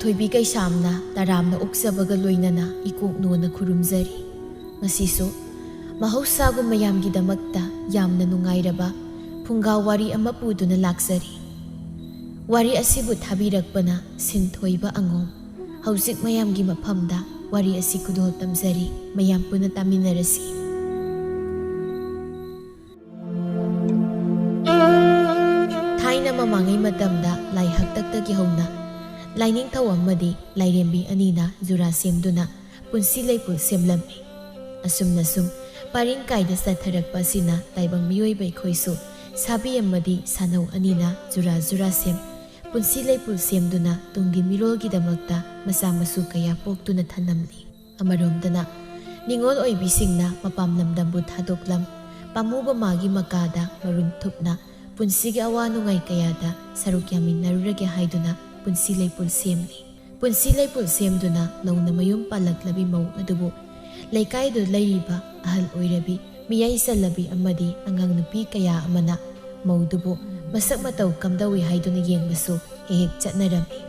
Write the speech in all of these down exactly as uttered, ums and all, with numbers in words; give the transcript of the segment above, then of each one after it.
ꯊꯣꯏꯕꯤ ꯀꯩꯁꯥꯝꯅ ꯇꯔꯥꯝꯅ ꯑꯣꯛꯆꯕꯒ ꯂꯣꯏꯅꯅ ꯏꯀꯣꯛ ꯅꯣꯟꯅ ꯈꯨꯔꯨꯝꯖꯔꯤ꯫ ꯉꯁꯤꯁꯨ ꯃꯍꯧꯁꯥꯒꯨꯝ ꯃꯌꯥꯝꯒꯤꯗꯃꯛꯇ ꯌꯥꯝꯅ ꯅꯨꯡꯉꯥꯏꯔꯕ ꯐꯨꯡꯒꯥ ꯋꯥꯔꯤ ꯑꯃ ꯄꯨꯗꯨꯅ ꯂꯥꯛꯆꯔꯤ꯫ ꯋꯥꯔꯤ ꯑꯁꯤꯕꯨ ꯊꯥꯕꯤꯔꯛꯄꯅ ꯁꯤꯟꯊꯣꯏꯕ ꯑꯉꯣꯝ꯫ ꯍꯧꯖꯤꯛ ꯃꯌꯥꯝꯒꯤ ꯃꯐꯝꯗ ꯋꯥꯔꯤ ꯑꯁꯤ ꯈꯨꯗꯣꯜ ꯇꯝꯖꯔꯤ, ꯃꯌꯥꯝ ꯄꯨꯟꯅ ꯇꯥꯃꯤꯟꯅꯔꯁꯤ꯫ ꯊꯥꯏꯅ ꯃꯃꯥꯡꯉꯩ ꯃꯇꯝꯗ ꯂꯥꯏ ꯍꯥꯛꯇꯛꯇꯒꯤ ꯍꯧꯅ ꯂꯥꯏꯅꯤꯡꯊꯧ ꯑꯃꯗꯤ ꯂꯥꯏꯔꯦꯝꯕꯤ ꯑꯅꯤꯅ ꯖꯨꯔꯥ ꯁꯦꯝꯗꯨꯅ ꯄꯨꯟꯁꯤ ꯂꯩꯄꯨꯜ ꯁꯦꯝꯂꯝꯃꯤ꯫ ꯑꯁꯨꯝꯅ ꯁꯨꯝ ꯄꯔꯤꯡ ꯀꯥꯏꯗ ꯆꯠꯊꯔꯛꯄ ꯑꯁꯤꯅ ꯇꯥꯏꯕꯪ ꯃꯤꯑꯣꯏꯕ ꯑꯩꯈꯣꯏꯁꯨ ꯁꯥꯕꯤ ꯑꯃꯗꯤ ꯁꯥꯅꯧ ꯑꯅꯤꯅ ꯖꯨꯔꯥ ꯖꯨꯔꯥ ꯁꯦꯝ ꯄꯨꯟꯁꯤ ꯂꯩꯄꯨꯜ ꯁꯦꯝꯗꯨꯅ ꯇꯨꯡꯒꯤ ꯃꯤꯔꯣꯜꯒꯤꯗꯃꯛꯇ ꯃꯆꯥ ꯃꯁꯨ ꯀꯌꯥ ꯄꯣꯛꯇꯨꯅ ꯊꯝꯂꯝꯂꯤ꯫ ꯑꯃꯔꯣꯝꯗꯅ ꯅꯤꯉꯣꯜ ꯑꯣꯏꯕꯤꯁꯤꯡꯅ ꯃꯄꯥꯝ ꯂꯝꯗꯝꯕꯨ ꯊꯥꯗꯣꯛꯂꯝ ꯄꯥꯝꯃꯨꯕ ꯃꯥꯒꯤ ꯃꯀꯥꯗ ꯃꯔꯨꯝ ꯊꯨꯞꯅ ꯄꯨꯟꯁꯤꯒꯤ ꯑꯋꯥ ꯅꯨꯡꯉꯥꯏ ꯀꯌꯥꯗ ꯁꯔꯨꯛ ꯌꯥꯃꯤꯟꯅꯔꯨꯔꯒꯦ ꯍꯥꯏꯗꯨꯅ ꯄꯨꯟꯁꯤ ꯂꯩꯄꯨꯜ ꯁꯦꯝꯂꯤ꯫ ꯄꯨꯟꯁꯤ ꯂꯩꯄꯨꯜ ꯁꯦꯝꯗꯨꯅ ꯅꯧꯅ ꯃꯌꯨꯝ ꯄꯥꯜꯂꯛꯂꯕꯤ ꯃꯧ ꯑꯗꯨꯕꯨ ꯂꯩꯀꯥꯏꯗꯨ ꯂꯩꯔꯤꯕ ꯑꯍꯜ ꯑꯣꯏꯔꯕꯤ, ꯃꯤꯌꯥꯏ ꯆꯜꯂꯕꯤ ꯑꯃꯗꯤ ꯑꯉꯥꯡ ꯅꯨꯄꯤ ꯀꯌꯥ ꯑꯃꯅ ꯃꯧꯗꯨꯕꯨ ꯃꯁꯛ ꯃꯇꯧ ꯀꯝꯗꯧꯏ ꯍꯥꯏꯗꯨꯅ ꯌꯦꯡꯕꯁꯨ ꯍꯦꯛ ꯍꯦꯛ ꯆꯠꯅꯔꯝꯃꯤ꯫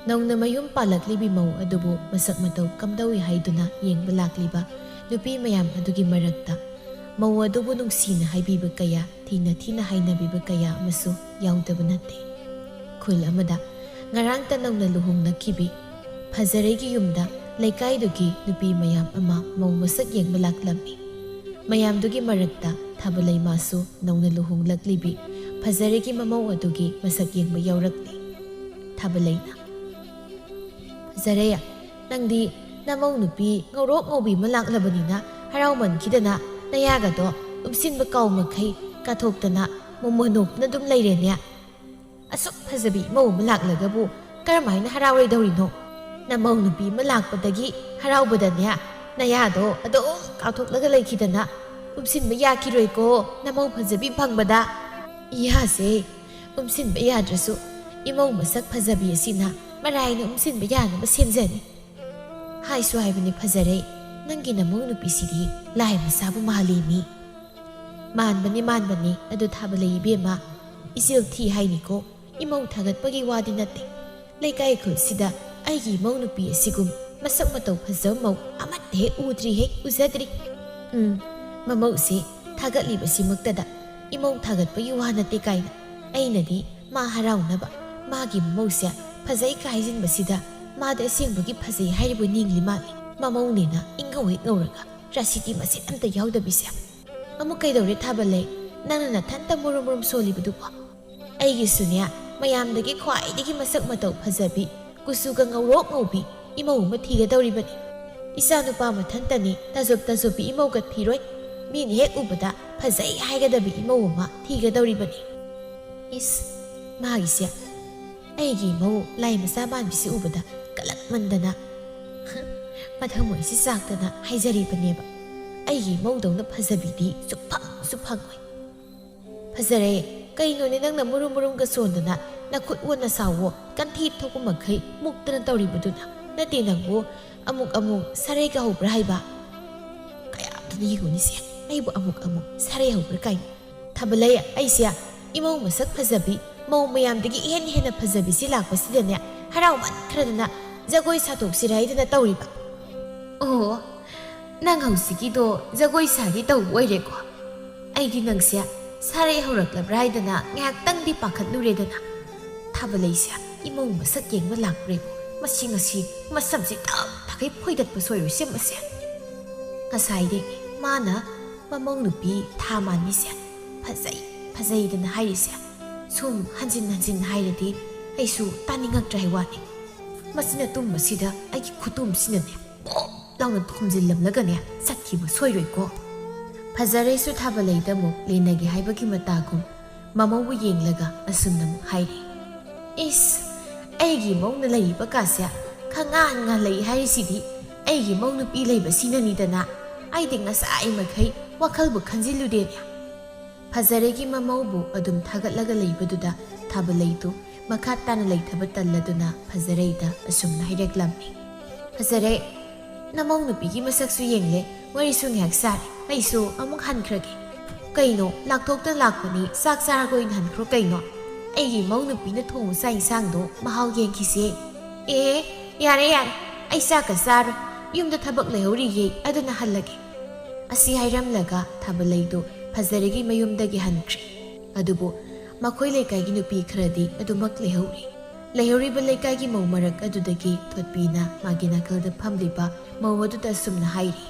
ꯅꯧꯅ ꯃꯌꯨꯝ ꯄꯥꯜꯂꯛꯂꯤꯕꯤ ꯃꯧ ꯑꯗꯨꯕꯨ ꯃꯁꯛ ꯃꯇꯧ ꯀꯝꯗꯧꯏ ꯍꯥꯏꯗꯨꯅ ꯌꯦꯡꯕ ꯂꯥꯛꯂꯤꯕ ꯅꯨꯄꯤ ꯃꯌꯥꯝ ꯑꯗꯨꯒꯤ ꯃꯔꯛꯇ ꯃꯧ ꯑꯗꯨꯕꯨ ꯅꯨꯡꯁꯤꯅ ꯍꯥꯏꯕꯤꯕ ꯀꯌꯥ, ꯊꯤꯅ ꯊꯤꯅ ꯍꯥꯏꯅꯕꯤꯕ ꯀꯌꯥ ꯑꯃꯁꯨ ꯌꯥꯎꯗꯕ ꯅꯠꯇꯦ꯫ ꯈꯨꯜ ꯑꯃꯗ ꯉꯔꯥꯡꯇ ꯅꯧꯅ ꯂꯨꯍꯣꯡꯅꯈꯤꯕꯤ ꯐꯖꯔꯩꯒꯤ ꯌꯨꯝꯗ ꯂꯩꯀꯥꯏꯗꯨꯒꯤ ꯅꯨꯄꯤ ꯃꯌꯥꯝ ꯑꯃ ꯃꯧ ꯃꯁꯛ ꯌꯦꯡꯕ ꯂꯥꯛꯂꯝꯃꯤ꯫ ꯃꯌꯥꯝꯗꯨꯒꯤ ꯃꯔꯛꯇ ꯊꯥꯕꯂꯩꯃꯥꯁꯨ ꯅꯧꯅ ꯂꯨꯍꯣꯡꯂꯛꯂꯤꯕꯤ ꯐꯖꯔꯩꯒꯤ ꯃꯃꯧ ꯑꯗꯨꯒꯤ ꯃꯁꯛ ꯌꯦꯡꯕ ꯌꯥꯎꯔꯛꯂꯤ꯫ ꯊꯥꯕꯂꯩꯅ, "ꯐꯖꯔꯩ, ꯅꯪꯗꯤ ꯅꯃꯧ ꯅꯨꯄꯤ ꯉꯧꯔꯣꯛ ꯉꯧꯕꯤ ꯑꯃ ꯂꯥꯛꯂꯕꯅꯤꯅ ꯍꯔꯥꯎꯃꯟꯈꯤꯗꯅ ꯅꯌꯥꯒꯗꯣ ꯎꯝꯁꯤꯟꯕ ꯀꯥꯎ ꯃꯈꯩ ꯀꯥꯊꯣꯛꯇꯅ ꯃꯣꯃꯣꯟ ꯅꯣꯛꯇꯨꯅ ꯑꯗꯨꯝ ꯂꯩꯔꯦꯅꯦ꯫ ꯑꯁꯨꯛ ꯐꯖꯕꯤ ꯏꯃꯧ ꯑꯃ ꯂꯥꯛꯂꯒꯕꯨ ꯀꯔꯝꯍꯥꯏꯅ ꯍꯔꯥꯎꯔꯣꯏꯗꯧꯔꯤꯅꯣ? ꯅꯃꯧ ꯅꯨꯄꯤ ꯑꯃ ꯂꯥꯛꯄꯗꯒꯤ ꯍꯔꯥꯎꯕꯗꯅꯦ ꯅꯌꯥꯗꯣ ꯑꯗꯨꯝ ꯀꯥꯎꯊꯣꯛꯂꯒ ꯂꯩꯈꯤꯗꯅ ꯎꯝꯁꯤꯟꯕ ꯌꯥꯈꯤꯔꯣꯏꯀꯣ ꯅꯃꯧ ꯐꯖꯕꯤ ꯐꯪꯕꯗ꯫ ꯏꯌꯥꯁꯦ, ꯎꯝꯁꯤꯟꯕ ꯌꯥꯗ꯭ꯔꯁꯨ ꯏꯃꯧ ꯃꯁꯛ ꯐꯖꯕꯤ ꯑꯁꯤꯅ ꯃꯔꯥꯏꯅ ꯎꯝꯁꯤꯟꯕ ꯌꯥꯅꯕ ꯁꯦꯝꯖꯅꯤ꯫ ꯍꯥꯏꯁꯨ ꯍꯥꯏꯕꯅꯤ ꯐꯖꯔꯩ, ꯅꯪꯒꯤ ꯅꯃꯧ ꯅꯨꯄꯤꯁꯤꯗꯤ ꯂꯥꯏ ꯃꯆꯥꯕꯨ ꯃꯥꯜꯂꯤ ꯃꯤ꯫" "ꯃꯥꯟꯕꯅꯤ, ꯃꯥꯟꯕꯅꯤ, ꯑꯗꯨ ꯊꯥꯕꯂꯩ ꯏꯕꯦꯝꯃ, ꯏꯆꯤꯜ ꯊꯤ ꯍꯥꯏꯅꯤꯀꯣ, ꯏꯃꯧ ꯊꯥꯒꯠꯄꯒꯤ ꯋꯥꯗꯤ ꯅꯠꯇꯦ꯫ ꯂꯩꯀꯥꯏ ꯈꯨꯜꯁꯤꯗ ꯑꯩꯒꯤ ꯏꯃꯧ ꯅꯨꯄꯤ ꯑꯁꯤꯒꯨꯝ ꯃꯁꯛ ꯃꯇꯧ ꯐꯖꯕ ꯃꯧ ꯑꯃꯠꯇ ꯍꯦꯛ ꯎꯗ꯭ꯔꯤ, ꯍꯦꯛ ꯎꯖꯗ꯭ꯔꯤ꯫ ꯎꯝ, ꯃꯃꯧꯁꯦ ꯊꯥꯒꯠꯂꯤꯕꯁꯤꯃꯛꯇꯗ ꯏꯃꯧ ꯊꯥꯒꯠꯄꯒꯤ ꯋꯥ ꯅꯠꯇꯦ ꯀꯥꯏꯅ꯫ ꯑꯩꯅꯗꯤ ꯃꯥ ꯍꯔꯥꯎꯅꯕ ꯃꯥꯒꯤ ꯃꯃꯧꯁꯦ ꯐꯖꯩ ꯀꯥꯏꯁꯤꯟꯕꯁꯤꯗ ꯃꯥꯗꯤ ꯑꯁꯦꯡꯕꯒꯤ ꯐꯖꯩ ꯍꯥꯏꯔꯤꯕ ꯅꯤꯡꯂꯤ ꯃꯥꯜꯂꯤ꯫ ꯃꯃꯧꯅꯦꯅ ꯏꯪꯉꯧ ꯍꯦꯛ ꯉꯧꯔꯒ ꯔꯥꯁꯤꯗꯤ ꯃꯆꯦꯠ ꯑꯝꯇ ꯌꯥꯎꯗꯕꯤꯁꯦ꯫ ꯑꯃꯨꯛ ꯀꯩꯗꯧꯔꯦ ꯊꯥꯕꯂꯩ? ꯅꯪꯅ ꯅꯊꯟꯇ ꯃꯨꯔꯨꯝ ꯃꯨꯔꯨꯝ ꯁꯣꯜꯂꯤꯕꯗꯨꯕꯣ? ꯑꯩꯒꯤꯁꯨꯅꯦ, ꯃꯌꯥꯝꯗꯒꯤ ꯈ꯭ꯋꯥꯏꯗꯒꯤ ꯃꯁꯛ ꯃꯇꯧ ꯐꯖꯕꯤ, ꯀꯨꯆꯨꯒ ꯉꯧꯔꯣꯛ ꯉꯧꯕꯤ ꯏꯃꯧ ꯑꯃ ꯊꯤꯒꯗꯧꯔꯤꯕꯅꯤ꯫ ꯏꯆꯥ ꯅꯨꯄꯥ ꯃꯊꯟꯇꯅꯤ, ꯇꯥꯖꯣꯞ ꯇꯥꯖꯣꯞꯄꯤ ꯏꯃꯧꯒ ꯊꯤꯔꯣꯏ꯫ ꯃꯤꯅ ꯍꯦꯛ ꯎꯕꯗ ꯐꯖꯩ ꯍꯥꯏꯒꯗꯕꯤ ꯏꯃꯧ ꯑꯃ ꯊꯤꯒꯗꯧꯔꯤꯕꯅꯤ꯫ ꯏꯁ, ꯃꯥꯒꯤꯁꯦ ꯑꯩꯒꯤ ꯏꯃꯧ ꯂꯥꯏ ꯃꯆꯥ ꯃꯥꯟꯕꯤꯁꯤ ꯎꯕꯗ ꯀꯂꯛꯃꯟꯗꯅ ꯃꯊꯃꯣꯏꯁꯤ ꯆꯥꯛꯇꯅ ꯍꯥꯏꯖꯔꯤꯕꯅꯦꯕ꯫ ꯑꯩꯒꯤ ꯏꯃꯧꯗꯧꯅ ꯐꯖꯕꯤꯗꯤ ꯁꯨꯛꯐꯪꯁꯨ ꯐꯪꯉꯣꯏ꯫ ꯐꯖꯔꯦ, ꯀꯩꯅꯣꯅꯦ ꯅꯪꯅ ꯃꯨꯔꯨꯝ ꯃꯨꯔꯨꯝꯒ ꯁꯣꯟꯗꯅ ꯅꯈꯨꯠ ꯑꯣꯟꯅ ꯁꯥꯎꯋꯣ, ꯀꯟꯊꯤ ꯊꯣꯛꯄ ꯃꯈꯩ ꯃꯨꯛꯇꯅ ꯇꯧꯔꯤꯕꯗꯨꯅ? ꯅꯠꯇꯦ ꯅꯪꯕꯨ ꯑꯃꯨꯛ ꯑꯃꯨꯛ ꯁꯥꯔꯩꯒ ꯍꯧꯕ꯭ꯔꯥ ꯍꯥꯏꯕ? ꯀꯌꯥꯝꯇꯅ ꯌꯦꯡꯉꯨꯅꯤꯁꯦ, ꯑꯩꯕꯨ ꯑꯃꯨꯛ ꯑꯃꯨꯛ ꯁꯥꯔꯩ ꯍꯧꯕ꯭ꯔꯥ ꯀꯥꯏꯅ꯫ ꯊꯥꯕꯂꯩ, ꯑꯩꯁꯦ ꯏꯃꯧ ꯃꯁꯛ ꯐꯖꯕꯤ, ꯃꯧ ꯃꯌꯥꯝꯗꯒꯤ ꯏꯍꯦꯟ ꯍꯦꯟꯅ ꯐꯖꯕꯤꯁꯤ ꯂꯥꯛꯄꯁꯤꯗꯅꯦ ꯍꯔꯥꯎꯃꯟꯈ꯭ꯔꯗꯅ ꯖꯒꯣꯏ ꯁꯥꯊꯣꯛꯁꯤꯔꯥ ꯍꯥꯏꯗꯅ ꯇꯧꯔꯤꯕ꯫ ꯑꯣ, ꯅꯪ ꯍꯧꯖꯤꯛꯀꯤꯗꯣ ꯖꯒꯣꯏ ꯁꯥꯒꯦ ꯇꯧꯕ ꯑꯣꯏꯔꯦꯀꯣ? ꯑꯩꯗꯤ ꯅꯪꯁꯦ ꯁꯥꯔꯩ ꯍꯧꯔꯛꯂꯕ꯭ꯔꯥ ꯍꯥꯏꯗꯅ ꯉꯥꯏꯍꯥꯛꯇꯪꯗꯤ ꯄꯥꯈꯠꯂꯨꯔꯦꯗꯅ꯫ ꯊꯥꯕꯂꯩꯁꯦ ꯏꯃꯧ ꯃꯁꯛ ꯌꯦꯡꯕ ꯂꯥꯛꯄ꯭ꯔꯦꯕꯨ, ꯃꯁꯤ ꯉꯁꯤ ꯃꯁꯝꯁꯤ ꯇꯞ ꯇꯥꯈꯩ ꯐꯣꯏꯗꯠꯄ ꯁꯣꯏꯔꯣꯏꯁꯦ ꯃꯁꯦ꯫ ꯉꯁꯥꯏꯗꯤ ꯃꯥꯅ ꯃꯃꯧ ꯅꯨꯄꯤ ꯊꯥ ꯃꯥꯟꯕꯤꯁꯦ ꯐꯖꯩ ꯐꯖꯩꯗꯅ ꯍꯥꯏꯔꯤꯁꯦ ꯁꯨꯝ ꯍꯟꯖꯤꯟ ꯍꯟꯖꯤꯟ ꯍꯥꯏꯔꯗꯤ ꯑꯩꯁꯨ ꯇꯥꯅꯤꯡꯉꯛꯇ꯭ꯔꯦ ꯍꯥꯏ ꯋꯥꯅꯤ꯫ ꯃꯁꯤꯅ ꯇꯨꯝꯕꯁꯤꯗ ꯑꯩꯒꯤ ꯈꯨꯇꯨꯝꯁꯤꯅꯅꯦ ꯄꯣꯞ ꯂꯥꯎꯅ ꯊꯣꯝꯖꯤꯜꯂꯝꯂꯒꯅꯦ ꯆꯠꯈꯤꯕ ꯁꯣꯏꯔꯣꯏꯀꯣ꯫ ꯐꯖꯔꯩꯁꯨ ꯊꯥꯕꯂꯩꯗ ꯑꯃꯨꯛ ꯂꯦꯟꯅꯒꯦ ꯍꯥꯏꯕꯒꯤ ꯃꯇꯥꯒꯨꯝ ꯃꯃꯧꯕꯨ ꯌꯦꯡꯂꯒ ꯑꯁꯨꯝꯅ ꯑꯃꯨꯛ ꯍꯥꯏꯔꯤ, ꯏꯁ, ꯑꯩꯒꯤ ꯃꯧꯅ ꯂꯩꯔꯤꯕ ꯀꯥꯁꯦ ꯈꯪꯉꯥꯟ ꯉꯥꯜꯂꯛꯏ ꯍꯥꯏꯔꯤꯁꯤꯗꯤ ꯑꯩꯒꯤ ꯃꯧ ꯅꯨꯄꯤ ꯂꯩꯕꯁꯤꯅꯅꯤꯗꯅ꯫ ꯑꯩꯗꯤ ꯉꯁꯥꯏ ꯃꯈꯩ ꯋꯥꯈꯜꯕꯨ ꯈꯟꯖꯤꯜꯂꯨꯗꯦꯅꯦ꯫ ꯐꯖꯔꯩꯒꯤ ꯃꯃꯧꯕꯨ ꯑꯗꯨꯝ ꯊꯥꯒꯠꯂꯒ ꯂꯩꯕꯗꯨꯗ ꯊꯥꯕꯂꯩꯗꯨ ꯃꯈꯥ ꯇꯥꯅ ꯂꯩꯊꯕ ꯇꯜꯂꯗꯨꯅ ꯐꯖꯔꯩꯗ ꯑꯁꯨꯝꯅ ꯍꯥꯏꯔꯛꯂꯝꯃꯤ, ꯐꯖꯔꯩ, ꯅꯃꯧ ꯅꯨꯄꯤꯒꯤ ꯃꯁꯛꯁꯨ ꯌꯦꯡꯂꯦ, ꯋꯥꯔꯤꯁꯨ ꯉꯥꯏꯍꯥꯛ ꯁꯥꯔꯦ, ꯑꯩꯁꯨ ꯑꯃꯨꯛ ꯍꯟꯈ꯭ꯔꯒꯦ꯫ ꯀꯩꯅꯣ, ꯂꯥꯛꯊꯣꯛꯇ ꯂꯥꯛꯄꯅꯤ, ꯆꯥꯛ ꯆꯥꯔꯒ ꯑꯣꯏꯅ ꯍꯟꯈ꯭ꯔꯣ ꯀꯩꯅꯣ꯫ ꯑꯩꯒꯤ ꯃꯧ ꯅꯨꯄꯤꯅ ꯊꯣꯡꯕ ꯆꯥꯛ ꯏꯟꯁꯥꯡꯗꯣ ꯃꯍꯥꯎ ꯌꯦꯡꯈꯤꯁꯦ꯫ ꯑꯦ, ꯌꯥꯔꯦ, ꯌꯥꯔꯦ, ꯑꯩ ꯆꯥꯛꯀ ꯆꯥꯔꯣꯏ, ꯌꯨꯝꯗ ꯊꯕꯛ ꯂꯩꯍꯧꯔꯤꯌꯦ, ꯑꯗꯨꯅ ꯍꯜꯂꯒꯦ꯫ ꯑꯁꯤ ꯍꯥꯏꯔꯝꯂꯒ ꯊꯥꯕꯂꯩꯗꯨ ꯐꯖꯔꯒꯤ ꯃꯌꯨꯝꯗꯒꯤ ꯍꯟꯈ꯭ꯔꯦ꯫ ꯑꯗꯨꯕꯨ ꯃꯈꯣꯏ ꯂꯩꯀꯥꯏꯒꯤ ꯅꯨꯄꯤ ꯈꯔꯗꯤ ꯑꯗꯨꯃꯛ ꯂꯩꯍꯧꯔꯤ꯫ ꯂꯩꯍꯧꯔꯤꯕ ꯂꯩꯀꯥꯏꯒꯤ ꯃꯧ ꯃꯔꯛ ꯑꯗꯨꯗꯒꯤ ꯊꯣꯠꯄꯤꯅ ꯃꯥꯒꯤ ꯅꯥꯀꯜꯗ ꯐꯝꯂꯤꯕ ꯃꯧ ꯑꯗꯨꯗ ꯑꯁꯨꯝꯅ ꯍꯥꯏꯔꯤ,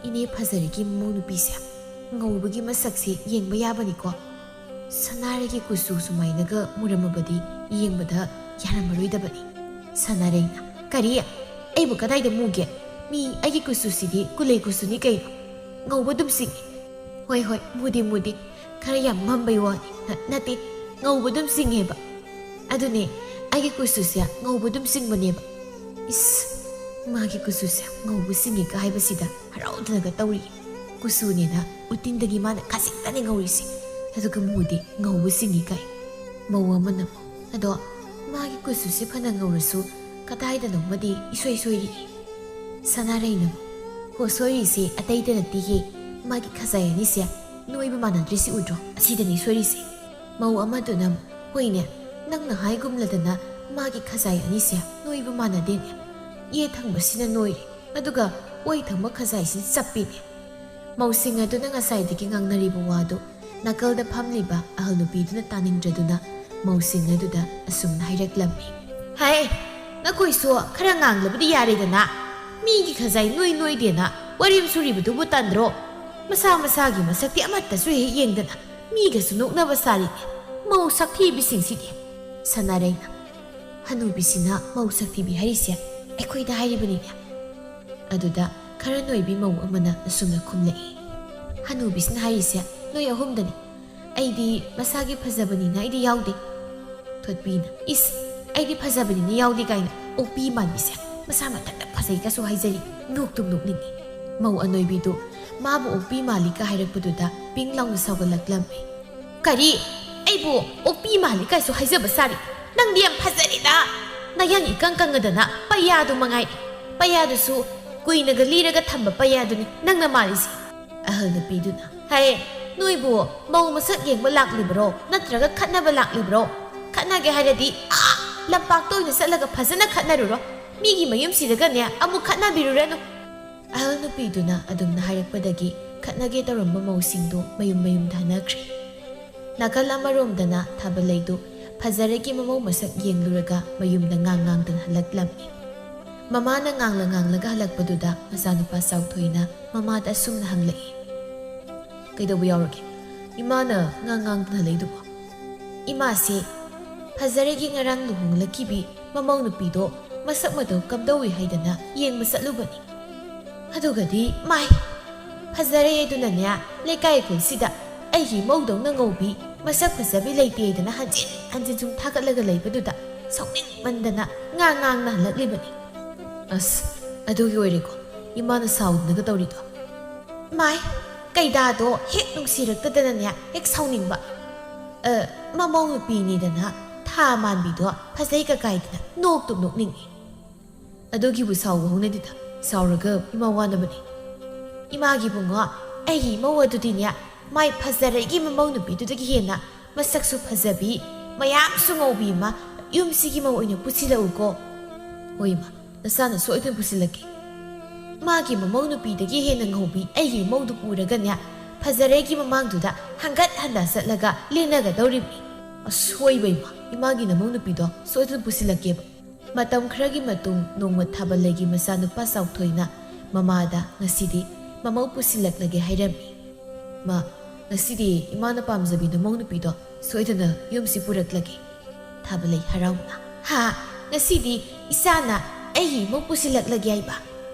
"ꯏꯅꯦ ꯐꯖꯔꯒꯤ ꯃꯃꯧ ꯅꯨꯄꯤꯁꯦ, ꯉꯧꯕꯒꯤ ꯃꯁꯛꯁꯦ ꯌꯦꯡꯕ ꯌꯥꯕꯅꯤꯀꯣ꯫ ꯁꯅꯥꯔꯩꯒꯤ ꯀꯨꯆꯨ ꯁꯨꯃꯥꯏꯅꯒ ꯃꯨꯔꯝꯃꯕꯗꯤ ꯌꯦꯡꯕꯗ ꯌꯥꯔꯝꯃꯔꯣꯏꯗꯕꯅꯤ꯫" ꯁꯅꯥꯔꯩꯅ, "ꯀꯔꯤ? ꯑꯩꯕꯨ ꯀꯗꯥꯏꯗ ꯃꯨꯒꯦ? ꯃꯤ ꯑꯩꯒꯤ ꯀꯨꯆꯨꯁꯤꯗꯤ ꯀꯨꯂꯩ ꯀꯨꯆꯨꯅꯤ ꯀꯩꯅꯣ꯫ ꯉꯧꯕ ꯑꯗꯨꯝ ꯆꯤꯡꯉꯤ꯫" "ꯍꯣꯏ, ꯍꯣꯏ, ꯃꯨꯗꯦ, ꯃꯨꯗꯦ꯫ ꯈꯔ ꯌꯥꯝ ꯃꯝꯕꯩ ꯋꯥꯅꯤ꯫ ꯅ-, ꯅꯠꯇꯦ, ꯉꯧꯕ ꯑꯗꯨꯝ ꯆꯤꯡꯉꯦꯕ꯫ ꯑꯗꯨꯅꯦ, ꯑꯩꯒꯤ ꯀꯨꯆꯨꯁꯦ ꯉꯧꯕ ꯑꯗꯨꯝ ꯆꯤꯡꯕꯅꯦꯕ꯫" ꯏꯁ, ꯃꯥꯒꯤ ꯀꯨꯆꯨꯁꯦ ꯉꯧꯕ ꯆꯤꯡꯉꯤꯒ ꯍꯥꯏꯕꯁꯤꯗ ꯍꯔꯥꯎꯗꯅꯒ ꯇꯧꯔꯤ꯫ ꯀꯨꯆꯨꯅꯦꯅ ꯎꯇꯤꯟꯗꯒꯤ ꯃꯥꯅ ꯈꯖꯤꯛꯇꯅꯦ ꯉꯧꯔꯤꯁꯦ, ꯑꯗꯨꯒ ꯃꯨꯗꯤ ꯉꯧꯕ ꯆꯤꯡꯉꯤ ꯀꯥꯏ꯫ ꯃꯧ ꯑꯃꯅ, "ꯑꯗꯣ ꯃꯥꯒꯤ ꯀꯨꯆꯨꯁꯦ ꯐꯅ ꯉꯧꯔꯁꯨ ꯀꯗꯥꯏꯗꯅꯣꯃꯗꯤ ꯏꯁꯣꯏ ꯁꯣꯏꯔꯤ꯫" ꯁꯅꯥꯔꯩꯅ, "ꯍꯣ, ꯁꯣꯏꯔꯤꯁꯦ ꯑꯇꯩꯗ ꯅꯠꯇꯦꯍꯦ, ꯃꯥꯒꯤ ꯈꯖꯥꯏ ꯑꯅꯤꯁꯦ ꯅꯣꯏꯕ ꯃꯥꯟꯅꯗ꯭ꯔꯤꯁꯤ ꯎꯗ꯭ꯔꯣ? ꯑꯁꯤꯗꯅꯤ ꯁꯣꯏꯔꯤꯁꯦ꯫" ꯃꯧ ꯑꯃꯗꯨꯅ, "ꯍꯣꯏꯅꯦ, ꯅꯪꯅ ꯍꯥꯏꯒꯨꯝꯂꯗꯅ ꯃꯥꯒꯤ ꯈꯖꯥꯏ ꯑꯅꯤꯁꯦ ꯅꯣꯏꯕ ꯃꯥꯟꯅꯗꯦꯅꯦ꯫ ꯌꯦꯠ ꯊꯪꯕꯁꯤꯅ ꯅꯣꯏꯔꯦ, ꯑꯗꯨꯒ ꯑꯣꯏ ꯊꯪꯕ ꯈꯖꯥꯏꯁꯤꯅ ꯆꯞꯄꯤꯅꯦ꯫" ꯃꯧꯁꯤꯡ ꯑꯗꯨꯅ ꯉꯁꯥꯏꯗꯒꯤ ꯉꯥꯡꯅꯔꯤꯕ ꯋꯥꯗꯨ ꯅꯥꯀꯜꯗ ꯐꯝꯂꯤꯕ ꯑꯍꯜ ꯅꯨꯄꯤꯗꯨꯅ ꯇꯥꯅꯤꯡꯗ꯭ꯔꯗꯨꯅ ꯃꯧꯁꯤꯡ ꯑꯗꯨꯗ ꯑꯁꯨꯝꯅ ꯍꯥꯏꯔꯛꯂꯝꯃꯤ, "ꯍꯥꯏ, ꯅꯈꯣꯏꯁꯨ ꯈꯔ ꯉꯥꯡꯂꯕꯗꯤ ꯌꯥꯔꯦꯗꯅ꯫ ꯃꯤꯒꯤ ꯈꯖꯥꯏ ꯅꯣꯏ ꯅꯣꯏꯗꯦꯅ ꯋꯥꯔꯦꯝ ꯁꯨꯔꯤꯕꯗꯨꯕꯨ ꯇꯟꯗ꯭ꯔꯣ? ꯃꯁꯥ ꯃꯁꯥꯒꯤ ꯃꯁꯛꯇꯤ ꯑꯃꯠꯇꯁꯨ ꯍꯦꯛ ꯌꯦꯡꯗꯅ ꯃꯤꯒꯁꯨ ꯅꯣꯛꯅꯕ ꯁꯥꯔꯤꯅꯦ, ꯃꯧ ꯁꯛꯊꯤꯕꯤꯁꯤꯡꯁꯤꯗꯤ꯫" ꯁꯅꯥꯔꯩꯅ, "ꯍꯅꯨꯕꯤꯁꯤꯅ ꯃꯧ ꯁꯛꯊꯤꯕꯤ ꯍꯥꯏꯔꯤꯁꯦ ꯑꯩꯈꯣꯏꯗ ꯍꯥꯏꯔꯤꯕꯅꯤꯅꯦ꯫" ꯑꯗꯨꯗ ꯈꯔ ꯅꯣꯏꯕꯤ ꯃꯧ ꯑꯃꯅ ꯑꯁꯨꯝꯅ ꯈꯨꯝꯂꯛꯏ, "ꯍꯅꯨꯕꯤꯁꯤꯅ ꯍꯥꯏꯔꯤꯁꯦ ꯅꯣꯏ ꯑꯍꯨꯝꯗꯅꯤ꯫ ꯑꯩꯗꯤ ꯃꯁꯥꯒꯤ ꯐꯖꯕꯅꯤꯅ ꯑꯩꯗꯤ ꯌꯥꯎꯗꯦ꯫" ꯊꯣꯠꯄꯤꯅ, "ꯏꯁ, ꯑꯩꯗꯤ ꯐꯖꯕꯅꯤꯅ ꯌꯥꯎꯗꯦ ꯀꯥꯏꯅ, ꯑꯣꯛꯄꯤ ꯃꯥꯟꯕꯤꯁꯦ ꯃꯁꯥ ꯃꯊꯟꯇ ꯐꯖꯩꯒꯁꯨ ꯍꯥꯏꯖꯔꯤ꯫ ꯅꯣꯛꯇꯨꯝ ꯅꯣꯛꯅꯤꯡꯉꯤ꯫" ꯃꯧ ꯑꯅꯣꯏꯕꯤꯗꯨ ꯃꯥꯕꯨ ꯑꯣꯛꯄꯤ ꯃꯥꯜꯂꯤꯒ ꯍꯥꯏꯔꯛꯄꯗꯨꯗ ꯄꯤꯡ ꯂꯥꯎꯅ ꯁꯥꯎꯒꯠꯂꯛꯂꯝꯃꯤ꯫ "ꯀꯔꯤ? ꯑꯩꯕꯨ ꯑꯣꯛꯄꯤ ꯃꯥꯜꯂꯤ ꯀꯥꯏꯁꯨ ꯍꯥꯏꯖꯕ ꯁꯥꯔꯤ? ꯅꯪꯗꯤ ꯌꯥꯝ ꯐꯖꯔꯦꯗ! ꯅꯌꯥꯡ ꯏꯀꯪ ꯀꯪꯉꯗꯅ ꯄꯩꯌꯥꯗꯨ ꯃꯉꯥꯏꯔꯦ꯫ ꯄꯩꯌꯥꯗꯨꯁꯨ ꯀꯨꯏꯅꯒ ꯂꯤꯔꯒ ꯊꯝꯕ ꯄꯩꯌꯥꯗꯨꯅꯤ ꯅꯪꯅ ꯃꯥꯜꯂꯤꯁꯦ꯫" ꯑꯍꯜ ꯅꯨꯄꯤꯗꯨꯅ, "ꯍꯥꯏ, ꯅꯣꯏꯕꯨ ꯃꯧ ꯃꯁꯛ ꯌꯦꯡꯕ ꯂꯥꯛꯂꯤꯕ꯭ꯔꯣ, ꯅꯠꯇ꯭ꯔꯒ ꯈꯠꯅꯕ ꯂꯥꯛꯂꯤꯕ꯭ꯔꯣ? ꯈꯠꯅꯒꯦ ꯍꯥꯏꯔꯗꯤ ꯑꯥ ꯂꯝꯄꯥꯛꯇ ꯑꯣꯏꯅ ꯆꯠꯂꯒ ꯐꯖꯅ ꯈꯠꯅꯔꯨꯔꯣ꯫ ꯃꯤꯒꯤ ꯃꯌꯨꯝꯁꯤꯗꯒꯅꯦ ꯑꯃꯨꯛ ꯈꯠꯅꯕꯤꯔꯨꯔꯅꯨ꯫ ꯑꯍꯜ ꯅꯨꯄꯤꯗꯨꯅ ꯑꯗꯨꯝꯅ ꯍꯥꯏꯔꯛꯄꯗꯒꯤ ꯈꯠꯅꯒꯦ ꯇꯧꯔꯝꯕ ꯃꯧꯁꯤꯡꯗꯨ ꯃꯌꯨꯝ ꯃꯌꯨꯝꯗ ꯍꯟꯅꯈ꯭ꯔꯦ꯫ ꯅꯥꯀꯜ ꯑꯃꯔꯣꯝꯗꯅ ꯊꯥꯕꯂꯩꯗꯨ ꯐꯖꯔꯩꯒꯤ ꯃꯃꯧ ꯃꯁꯛ ꯌꯦꯡꯂꯨꯔꯒ ꯃꯌꯨꯝꯗ ꯉꯥꯡ ꯉꯥꯡꯗꯅ ꯍꯜꯂꯛꯂꯝꯃꯤ꯫ ꯃꯃꯥꯅ ꯉꯥꯡꯂ ꯉꯥꯡꯂꯒ ꯍꯜꯂꯛꯄꯗꯨꯗ ꯃꯆꯥꯅꯨꯄꯥ ꯆꯥꯎꯊꯣꯏꯅ ꯃꯃꯥꯗ ꯑꯁꯨꯝꯅ ꯍꯪꯂꯛꯏ, "ꯀꯩꯗꯧꯕ ꯌꯥꯎꯔꯒꯦ? ꯏꯃꯥꯅ ꯉꯥꯡ ꯉꯥꯡꯗꯅ ꯍꯜꯂꯛꯏꯗꯨꯕꯣ?" "ꯏꯃꯥꯁꯦ ꯐꯖꯔꯩꯒꯤ ꯉꯔꯥꯡ ꯂꯨꯍꯣꯡꯂꯛꯈꯤꯕꯤ ꯃꯃꯧ ꯅꯨꯄꯤꯗꯣ ꯃꯁꯛ ꯃꯇꯧ ꯀꯝꯗꯧꯏ ꯍꯥꯏꯗꯅ ꯌꯦꯡꯕ ꯆꯠꯂꯨꯕꯅꯤ꯫ ꯑꯗꯨꯒꯗꯤ ꯃꯥꯏ, ꯐꯖꯔꯩ ꯑꯗꯨꯅꯅꯦ ꯂꯩꯀꯥꯏ ꯑꯩꯈꯣꯏꯁꯤꯗ ꯑꯩꯒꯤ ꯃꯧꯗꯧꯅ ꯉꯧꯕꯤ ꯃꯁꯛ ꯐꯖꯕꯤ ꯂꯩꯇꯦꯗꯅ ꯍꯟꯖꯤꯟ ꯍꯟꯖꯤꯟ ꯁꯨꯝ ꯊꯥꯒꯠꯂꯒ ꯂꯩꯕꯗꯨꯗ ꯁꯥꯎꯅꯤꯡꯃꯟꯗꯅ ꯉꯥꯡ ꯉꯥꯡꯅ ꯍꯜꯂꯛꯂꯤꯕꯅꯤ꯫" "ꯑꯁ, ꯑꯗꯨꯒꯤ ꯑꯣꯏꯔꯦꯀꯣ ꯏꯃꯥꯅ ꯁꯥꯎꯗꯅꯒ ꯇꯧꯔꯤꯗꯣ꯫" "ꯃꯥꯏ, ꯀꯩꯗꯥꯗꯣ ꯍꯦꯛ ꯅꯨꯡꯁꯤꯔꯛꯇꯗꯅꯅꯦ ꯍꯦꯛ ꯁꯥꯎꯅꯤꯡꯕ꯫ ꯑ, ꯃꯃꯧ ꯅꯨꯄꯤꯅꯤꯗꯅ ꯊꯥ ꯃꯥꯟꯕꯤꯗꯣ ꯐꯖꯩ ꯀꯀꯥꯏꯗꯅ ꯅꯣꯛꯇꯨꯝ ꯅꯣꯛꯅꯤꯡꯉꯤ꯫" "ꯑꯗꯨꯒꯤꯕꯨ ꯁꯥꯎꯕ ꯍꯧꯅꯗꯦꯗ, ꯁꯥꯎꯔꯒ ꯏꯃꯥ ꯋꯥꯅꯕꯅꯤ꯫" "ꯏꯃꯥꯒꯤ ꯏꯕꯨꯡꯉꯣ, ꯑꯩꯒꯤ ꯏꯃꯧ ꯑꯗꯨꯗꯤꯅꯦ ꯃꯥꯏ ꯐꯖꯔꯩꯒꯤ ꯃꯃꯧ ꯅꯨꯄꯤꯗꯨꯗꯒꯤ ꯍꯦꯟꯅ ꯃꯁꯛꯁꯨ ꯐꯖꯕꯤ, ꯃꯌꯥꯝꯁꯨ ꯉꯧꯕꯤ ꯑꯃ ꯌꯨꯝꯁꯤꯒꯤ ꯃꯧ ꯑꯣꯏꯅ ꯄꯨꯁꯤꯜꯂꯛꯎꯀꯣ꯫" "ꯍꯣꯏ ꯏꯃꯥ, ꯅꯆꯥꯅ ꯁꯣꯏꯗꯅ ꯄꯨꯁꯤꯜꯂꯛꯀꯦ꯫" "ꯃꯥꯒꯤ ꯃꯃꯧ ꯅꯨꯄꯤꯗꯒꯤ ꯍꯦꯟꯅ ꯉꯧꯕꯤ ꯑꯩꯒꯤ ꯏꯃꯧꯗꯨ ꯄꯨꯔꯒꯅꯦ ꯐꯖꯔꯩꯒꯤ ꯃꯃꯥꯡꯗꯨꯗ ꯍꯟꯒꯠ ꯍꯟꯗ ꯆꯠꯂꯒ ꯂꯦꯟꯅꯒꯗꯧꯔꯤꯕꯅꯤ꯫" "ꯑꯁꯣꯏꯕ ꯏꯃꯥ, ꯏꯃꯥꯒꯤ ꯅꯃꯧ ꯅꯨꯄꯤꯗꯣ ꯁꯣꯏꯗꯅ ꯄꯨꯁꯤꯜꯂꯛꯀꯦꯕ꯫" ꯃꯇꯝ ꯈꯔꯒꯤ ꯃꯇꯨꯡ ꯅꯣꯡꯃ ꯊꯥꯕꯂꯩꯒꯤ ꯃꯆꯥꯅꯨꯄꯥ ꯆꯥꯎꯊꯣꯏꯅ ꯃꯃꯥꯗ ꯉꯁꯤꯗꯤ ꯃꯃꯧ ꯄꯨꯁꯤꯜꯂꯛꯂꯒꯦ ꯍꯥꯏꯔꯝꯃꯤ꯫ "ꯃꯥ, ꯉꯁꯤꯗꯤ ꯏꯃꯥꯅ ꯄꯥꯝꯖꯕꯤ ꯅꯃꯧ ꯅꯨꯄꯤꯗꯣ ꯁꯣꯏꯗꯅ ꯌꯨꯝꯁꯤ ꯄꯨꯔꯛꯂꯒꯦ꯫" ꯊꯥꯕꯂꯩ ꯍꯔꯥꯎꯅ, "ꯍꯥ, ꯉꯁꯤꯗꯤ ꯏꯆꯥꯅ ꯑꯩꯒꯤ ꯏꯃꯧ ꯄꯨꯁꯤꯜꯂꯛꯂꯒꯦ ꯍꯥꯏꯕ?"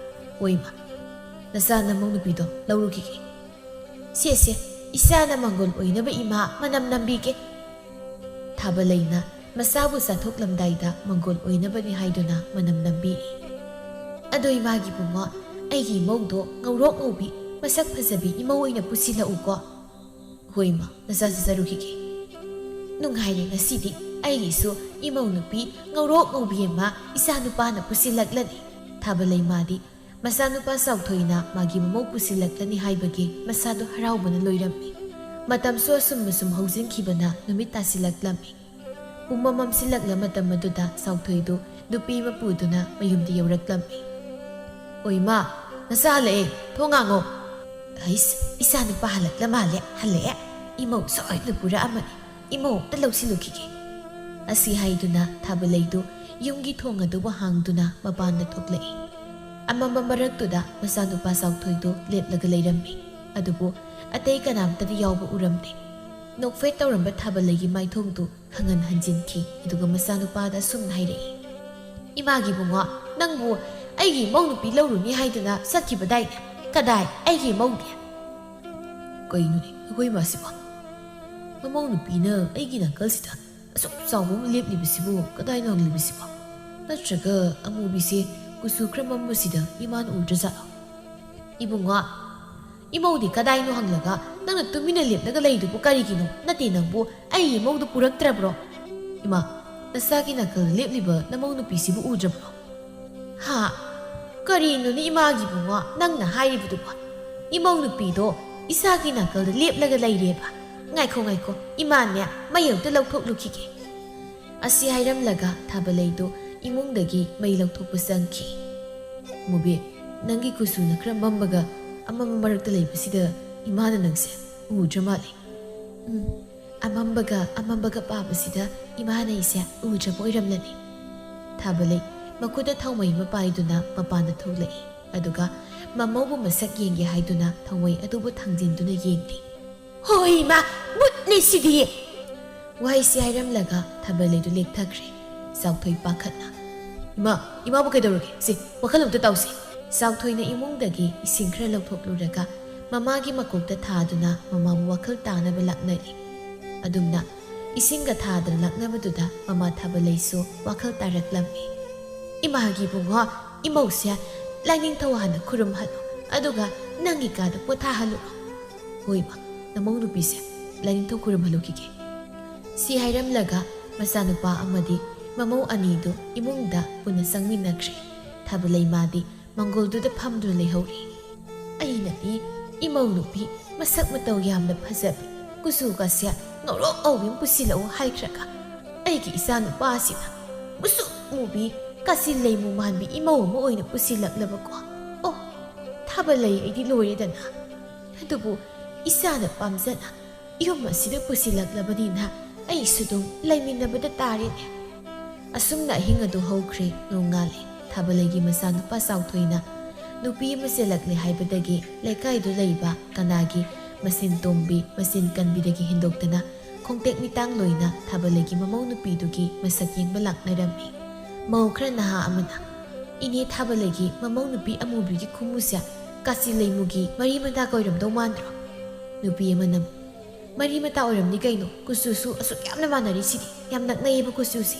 "ꯍꯣꯏ ꯏꯃꯥ, ꯅꯆꯥ ꯅꯃꯧ ꯅꯨꯄꯤꯗꯣ ꯂꯧꯔꯨꯈꯤꯒꯦ꯫" "ꯁꯦ ꯁꯦ, ꯏꯆꯥꯅ ꯃꯪꯒꯣꯜ ꯑꯣꯏꯅꯕ ꯏꯃꯥ ꯃꯅꯝ ꯅꯝꯕꯤꯒꯦ꯫" ꯊꯥꯕꯂꯩꯅ ꯃꯆꯥꯕꯨ ꯆꯥꯊꯣꯛꯂꯝꯗꯥꯏꯗ ꯃꯪꯒꯣꯜ ꯑꯣꯏꯅꯕꯅꯤ ꯍꯥꯏꯗꯨꯅ ꯃꯅꯝ ꯅꯝꯕꯤꯔꯤ꯫ "ꯑꯗꯣ ꯏꯃꯥꯒꯤ ꯏꯕꯨꯡꯉꯣ, ꯑꯩꯒꯤ ꯏꯃꯧꯗꯣ ꯉꯧꯔꯣꯛ ꯉꯧꯕꯤ ꯃꯁꯛ ꯐꯖꯕꯤ ꯏꯃꯧ ꯑꯣꯏꯅ ꯄꯨꯁꯤꯜꯂꯛꯎꯀꯣ꯫" "ꯍꯣꯏ ꯏꯃꯥ, ꯅꯆꯥ ꯆꯥꯖꯔꯨꯈꯤꯒꯦ꯫" "ꯅꯨꯡꯉꯥꯏꯔꯦ, ꯉꯁꯤꯗꯤ ꯑꯩꯒꯤꯁꯨ ꯏꯃꯧ ꯅꯨꯄꯤ ꯉꯧꯔꯣꯛ ꯉꯧꯕꯤ ꯑꯃ ꯏꯆꯥ ꯅꯨꯄꯥꯅ ꯄꯨꯁꯤꯜꯂꯛꯂꯅꯤ꯫" ꯊꯥꯕꯂꯩ ꯃꯥꯗꯤ ꯃꯆꯥꯅꯨꯄꯥ ꯆꯥꯎꯊꯣꯏꯅ ꯃꯥꯒꯤ ꯃꯃꯧ ꯄꯨꯁꯤꯜꯂꯛꯂꯅꯤ ꯍꯥꯏꯕꯒꯤ ꯃꯁꯥꯗꯣ ꯍꯔꯥꯎꯕꯅ ꯂꯣꯏꯔꯝꯃꯤ꯫ ꯃꯇꯝꯁꯨ ꯑꯁꯨꯝ ꯑꯁꯨꯝ ꯍꯧꯖꯤꯟꯈꯤꯕꯅ ꯅꯨꯃꯤꯠ ꯇꯥꯁꯤꯜꯂꯛꯂꯝꯃꯤ꯫ ꯄꯨꯝꯃꯝ ꯃꯝꯁꯤꯜꯂꯛꯂ ꯃꯇꯝ ꯑꯗꯨꯗ ꯁꯥꯎꯊꯣꯏꯗꯨ ꯅꯨꯄꯤ ꯑꯃ ꯄꯨꯗꯨꯅ ꯃꯌꯨꯝꯗ ꯌꯧꯔꯛꯂꯝꯃꯤ꯫ "ꯑꯣ ꯏꯃꯥ, ꯅꯆꯥ ꯍꯜꯂꯛꯑꯦ, ꯊꯣꯡ ꯍꯥꯡꯉꯣ꯫" "ꯍꯩꯁ, ꯏꯆꯥ ꯅꯨꯄꯥ ꯍꯜꯂꯛꯂ ꯃꯥꯜꯂꯦ, ꯍꯜꯂꯛꯑꯦ꯫ ꯏꯃꯧ ꯁꯣꯏꯗꯅ ꯄꯨꯔꯛꯑꯃꯅꯤ, ꯏꯃꯧ ꯑꯝꯇ ꯂꯧꯁꯤꯜꯂꯨꯈꯤꯒꯦ꯫" ꯑꯁꯤ ꯍꯥꯏꯗꯨꯅ ꯊꯥꯕꯂꯩꯗꯨ ꯌꯨꯝꯒꯤ ꯊꯣꯡ ꯑꯗꯨꯕꯨ ꯍꯥꯡꯗꯨꯅ ꯃꯄꯥꯟꯗ ꯊꯣꯛꯂꯛꯏ꯫ ꯑꯃꯝꯕ ꯃꯔꯛꯇꯨꯗ ꯃꯆꯥꯅꯨꯄꯥ ꯁꯥꯎꯊꯣꯏꯗꯨ ꯂꯦꯞꯂꯒ ꯂꯩꯔꯝꯃꯤ꯫ ꯑꯗꯨꯕꯨ ꯑꯇꯩ ꯀꯅꯥꯝꯇꯗꯤ ꯌꯥꯎꯕ ꯎꯔꯝꯗꯦ꯫ ꯅꯣꯛꯐꯦꯠ ꯇꯧꯔꯝꯕ ꯊꯥꯕꯂꯩꯒꯤ ꯃꯥꯏꯊꯣꯡꯗꯨ ꯍꯪꯍꯟ ꯍꯟꯖꯤꯟꯈꯤ꯫ ꯑꯗꯨꯒ ꯃꯆꯥꯅꯨꯄꯥꯗ ꯑꯁꯨꯝꯅ ꯍꯥꯏꯔꯛꯏ, "ꯏꯃꯥꯒꯤ ꯏꯕꯨꯡꯉꯣ, ꯅꯪꯕꯨ ꯑꯩꯒꯤ ꯏꯃꯧ ꯅꯨꯄꯤ ꯂꯧꯔꯨꯅꯤ ꯍꯥꯏꯗꯨꯅ ꯆꯠꯈꯤꯕꯗꯥꯏꯅꯦ? ꯀꯗꯥꯏ ꯑꯩꯒꯤ ꯏꯃꯧꯗꯤ?" "ꯀꯩꯅꯣꯅꯦ ꯑꯩꯈꯣꯏ ꯏꯃꯥꯁꯤꯕꯣ? ꯃꯃꯧ ꯅꯨꯄꯤꯅ ꯑꯩꯒꯤ ꯅꯥꯀꯜꯁꯤꯗ ꯑꯁꯨꯛ ꯆꯥꯎꯕ ꯑꯃ ꯂꯦꯞꯂꯤꯕꯁꯤꯕꯨ ꯀꯗꯥꯏꯅꯣ ꯍꯪꯂꯤꯕꯁꯤꯕꯣ? ꯅꯠꯇ꯭ꯔꯒ ꯑꯃꯨꯕꯤꯁꯦ ꯀꯨꯆꯨ ꯈꯔ ꯃꯝꯕꯁꯤꯗ ꯏꯃꯥꯅ ꯎꯗ꯭ꯔꯖꯥꯠꯂꯣ?" "ꯏꯕꯨꯡꯉꯣ, ꯏꯃꯧꯗꯤ ꯀꯗꯥꯏꯅꯣ ꯍꯪꯂꯒ ꯅꯪꯅ ꯇꯨꯃꯤꯟꯅ ꯂꯦꯞꯂꯒ ꯂꯩꯗꯨꯕꯨ ꯀꯔꯤꯒꯤꯅꯣ? ꯅꯠꯇꯦ, ꯅꯪꯕꯨ ꯑꯩꯒꯤ ꯏꯃꯧꯗꯨ ꯄꯨꯔꯛꯇ꯭ꯔꯕ꯭ꯔꯣ?" "ꯏꯃꯥ, ꯅꯆꯥꯒꯤ ꯅꯥꯀꯜꯗ ꯂꯦꯞꯂꯤꯕ ꯅꯃꯧ ꯅꯨꯄꯤꯁꯤꯕꯨ ꯎꯗ꯭ꯔꯕ꯭ꯔꯣ?" "ꯍꯥ? ꯀꯔꯤꯅꯣꯅꯦ ꯏꯃꯥꯒꯤ ꯏꯕꯨꯡꯉꯣ ꯅꯪꯅ ꯍꯥꯏꯔꯤꯕꯗꯨꯕꯣ? ꯏꯃꯧ ꯅꯨꯄꯤꯗꯣ ꯏꯆꯥꯒꯤ ꯅꯥꯀꯜꯗ ꯂꯦꯞꯂꯒ ꯂꯩꯔꯦꯕ꯫ ꯉꯥꯏꯈꯣ, ꯉꯥꯏꯈꯣ, ꯏꯃꯥꯅꯦ ꯃꯩ ꯑꯝꯇ ꯂꯧꯊꯣꯛꯂꯨꯈꯤꯒꯦ꯫" ꯑꯁꯤ ꯍꯥꯏꯔꯝꯂꯒ ꯊꯥꯕꯂꯩꯗꯨ ꯏꯃꯨꯡꯗꯒꯤ ꯃꯩ ꯂꯧꯊꯣꯛꯄ ꯆꯪꯈꯤ꯫ "ꯃꯨꯕꯤ, ꯅꯪꯒꯤ ꯀꯨꯆꯨꯅ ꯈꯔ ꯃꯝꯕꯒ ꯑꯃꯝꯕ ꯃꯔꯛꯇ ꯂꯩꯕꯁꯤꯗ ꯏꯃꯥꯅ ꯅꯪꯁꯦ ꯎꯗ꯭ꯔ ꯃꯥꯜꯂꯦ꯫" "ꯎꯝ, ꯑꯃꯝꯕꯒ ꯑꯃꯝꯕꯒ ꯄꯥꯕꯁꯤꯗ ꯏꯃꯥꯅ ꯑꯩꯁꯦ ꯎꯗ꯭ꯔꯕ ꯑꯣꯏꯔꯝꯂꯅꯤ꯫" ꯊꯥꯕꯂꯩ ꯃꯈꯨꯠꯇ ꯊꯥꯎꯃꯩ ꯑꯃ ꯄꯥꯏꯗꯨꯅ ꯃꯄꯥꯟꯗ ꯊꯣꯛꯂꯛꯏ꯫ ꯑꯗꯨꯒ ꯃꯃꯧꯕꯨ ꯃꯁꯛ ꯌꯦꯡꯒꯦ ꯍꯥꯏꯗꯨꯅ ꯊꯥꯎꯃꯩ ꯑꯗꯨꯕꯨ ꯊꯥꯡꯖꯤꯟꯗꯨꯅ ꯌꯦꯡꯂꯤ꯫ "ꯍꯣꯏ ꯏꯃꯥ, ꯃꯨꯠꯂꯦ ꯁꯤꯗꯤ!" ꯋꯥꯍꯩꯁꯤ ꯍꯥꯏꯔꯝꯂꯒ ꯊꯥꯕꯂꯩꯗꯨ ꯂꯦꯛꯊꯈ꯭ꯔꯦ꯫ ꯆꯥꯎꯊꯣꯏ ꯄꯥꯈꯠꯅ, "ꯏꯃꯥ, ꯏꯃꯥꯕꯨ ꯀꯩꯗꯧꯔꯒꯦ? ꯁꯤ, ꯋꯥꯈꯜ ꯑꯝꯇ ꯇꯥꯎꯁꯤ꯫" ꯆꯥꯎꯊꯣꯏꯅ ꯏꯃꯨꯡꯗꯒꯤ ꯏꯁꯤꯡ ꯈꯔ ꯂꯧꯊꯣꯛꯂꯨꯔꯒ ꯃꯃꯥꯒꯤ ꯃꯀꯣꯛꯇ ꯊꯥꯗꯨꯅ ꯃꯃꯥꯕꯨ ꯋꯥꯈꯜ ꯇꯥꯅꯕ ꯂꯥꯛꯅꯔꯤ꯫ ꯑꯗꯨꯝꯅ ꯏꯁꯤꯡꯒ ꯊꯥꯗꯅ ꯂꯥꯛꯅꯕꯗꯨꯗ ꯃꯃꯥ ꯊꯥꯕꯂꯩꯁꯨ ꯋꯥꯈꯜ ꯇꯥꯔꯛꯂꯝꯃꯤ꯫ "ꯏꯃꯥꯒꯤ ꯏꯕꯨꯡꯉꯣ, ꯏꯃꯧꯁꯦ ꯂꯥꯏꯅꯤꯡꯊꯧ ꯍꯥꯟꯅ ꯈꯨꯔꯨꯝꯍꯜꯂꯣ, ꯑꯗꯨꯒ ꯅꯪꯒꯤ ꯀꯥꯗ ꯄꯣꯊꯥꯍꯜꯂꯨꯔꯣ꯫" "ꯍꯣꯏ ꯏꯃꯥ, ꯅꯃꯧ ꯅꯨꯄꯤꯁꯦ ꯂꯥꯏꯅꯤꯡꯊꯧ ꯈꯨꯔꯨꯝꯍꯜꯂꯨꯈꯤꯒꯦ꯫" ꯁꯤ ꯍꯥꯏꯔꯝꯂꯒ ꯃꯆꯥꯅꯨꯄꯥ ꯑꯃꯗꯤ ꯃꯃꯧ ꯑꯅꯤꯗꯨ ꯏꯃꯨꯡꯗ ꯄꯨꯟꯅ ꯆꯪꯃꯤꯟꯅꯈ꯭ꯔꯦ꯫ ꯊꯥꯕꯂꯩ ꯃꯥꯗꯤ ꯃꯪꯒꯣꯜꯗꯨꯗ ꯐꯝꯗꯨꯅ ꯂꯩꯍꯧꯔꯤ꯫ "ꯑꯩꯅꯗꯤ ꯏꯃꯧ ꯅꯨꯄꯤ ꯃꯁꯛ ꯃꯇꯧ ꯌꯥꯝꯅ ꯐꯖꯕꯤ, ꯀꯨꯆꯨꯒꯁꯦ ꯉꯧꯔꯣꯛ ꯉꯧꯕꯤ ꯑꯃ ꯄꯨꯁꯤꯜꯂꯛꯎ ꯍꯥꯏꯈ꯭ꯔꯒ, ꯑꯩꯒꯤ ꯏꯆꯥ ꯅꯨꯄꯥꯁꯤꯅ ꯃꯨꯁꯨꯛ ꯃꯨꯕꯤ, ꯀꯥꯆꯤꯟ ꯂꯩꯃꯨ ꯃꯥꯟꯕꯤ ꯏꯃꯧ ꯑꯃ ꯑꯣꯏꯅ ꯄꯨꯁꯤꯜꯂꯛꯂꯕꯀꯣ꯫ ꯑꯣ, ꯊꯥꯕꯂꯩ, ꯑꯩꯗꯤ ꯂꯣꯏꯔꯦꯗꯅ꯫ ꯑꯗꯨꯕꯨ ꯏꯆꯥꯅ ꯄꯥꯝꯖꯅ ꯌꯨꯝ ꯑꯁꯤꯗ ꯄꯨꯁꯤꯜꯂꯛꯂꯕꯅꯤꯅ ꯑꯩꯁꯨ ꯑꯗꯨꯝ ꯂꯩꯃꯤꯟꯅꯕꯗ ꯇꯥꯔꯦꯅꯦ꯫ ꯑꯁꯨꯝꯅ ꯑꯍꯤꯡ ꯑꯗꯨ ꯍꯧꯈ꯭ꯔꯦ꯫ ꯅꯣꯡꯉꯥꯜꯂꯦ꯫ ꯊꯥꯕꯂꯩꯒꯤ ꯃꯆꯥꯅꯨꯄꯥ ꯆꯥꯎꯊꯣꯏꯅ ꯅꯨꯄꯤ ꯑꯃ ꯆꯦꯜꯂꯛꯂꯦ ꯍꯥꯏꯕꯗꯒꯤ ꯂꯩꯀꯥꯏꯗꯨ ꯂꯩꯕ ꯀꯅꯥꯒꯤ ꯃꯆꯤꯟ ꯇꯣꯝꯕꯤ, ꯃꯆꯤꯟ ꯀꯟꯕꯤꯗꯒꯤ ꯍꯦꯟꯗꯣꯛꯇꯅ ꯈꯣꯡꯇꯦꯛ ꯃꯤꯇꯥꯡ ꯂꯣꯏꯅ ꯊꯥꯕꯂꯩꯒꯤ ꯃꯃꯧ ꯅꯨꯄꯤꯗꯨꯒꯤ ꯃꯁꯛ ꯌꯦꯡꯕ ꯂꯥꯛꯅꯔꯝꯃꯤ꯫ ꯃꯧ ꯈꯔ ꯅꯍꯥ ꯑꯃꯅ, "ꯏꯅꯦ ꯊꯥꯕꯂꯩꯒꯤ ꯃꯃꯧ ꯅꯨꯄꯤ ꯑꯃꯨꯕꯤꯒꯤ ꯈꯨꯃꯨꯁꯦ ꯀꯥꯆꯤꯟ ꯂꯩꯃꯨꯒꯤ ꯃꯔꯤ ꯃꯇꯥ ꯑꯣꯏꯔꯝꯗꯧ ꯃꯥꯟꯗ꯭ꯔꯣ?" ꯅꯨꯄꯤ ꯑꯃꯅ, "ꯃꯔꯤ ꯃꯇꯥ ꯑꯣꯏꯔꯝꯅꯤ ꯀꯩꯅꯣ, ꯀꯨꯆꯨꯁꯨ ꯑꯁꯨꯛ ꯌꯥꯝꯅ ꯃꯥꯟꯅꯔꯤꯁꯤꯗꯤ, ꯌꯥꯝ ꯅꯛꯅꯩꯌꯦꯕ ꯀꯨꯆꯨꯁꯦ"꯫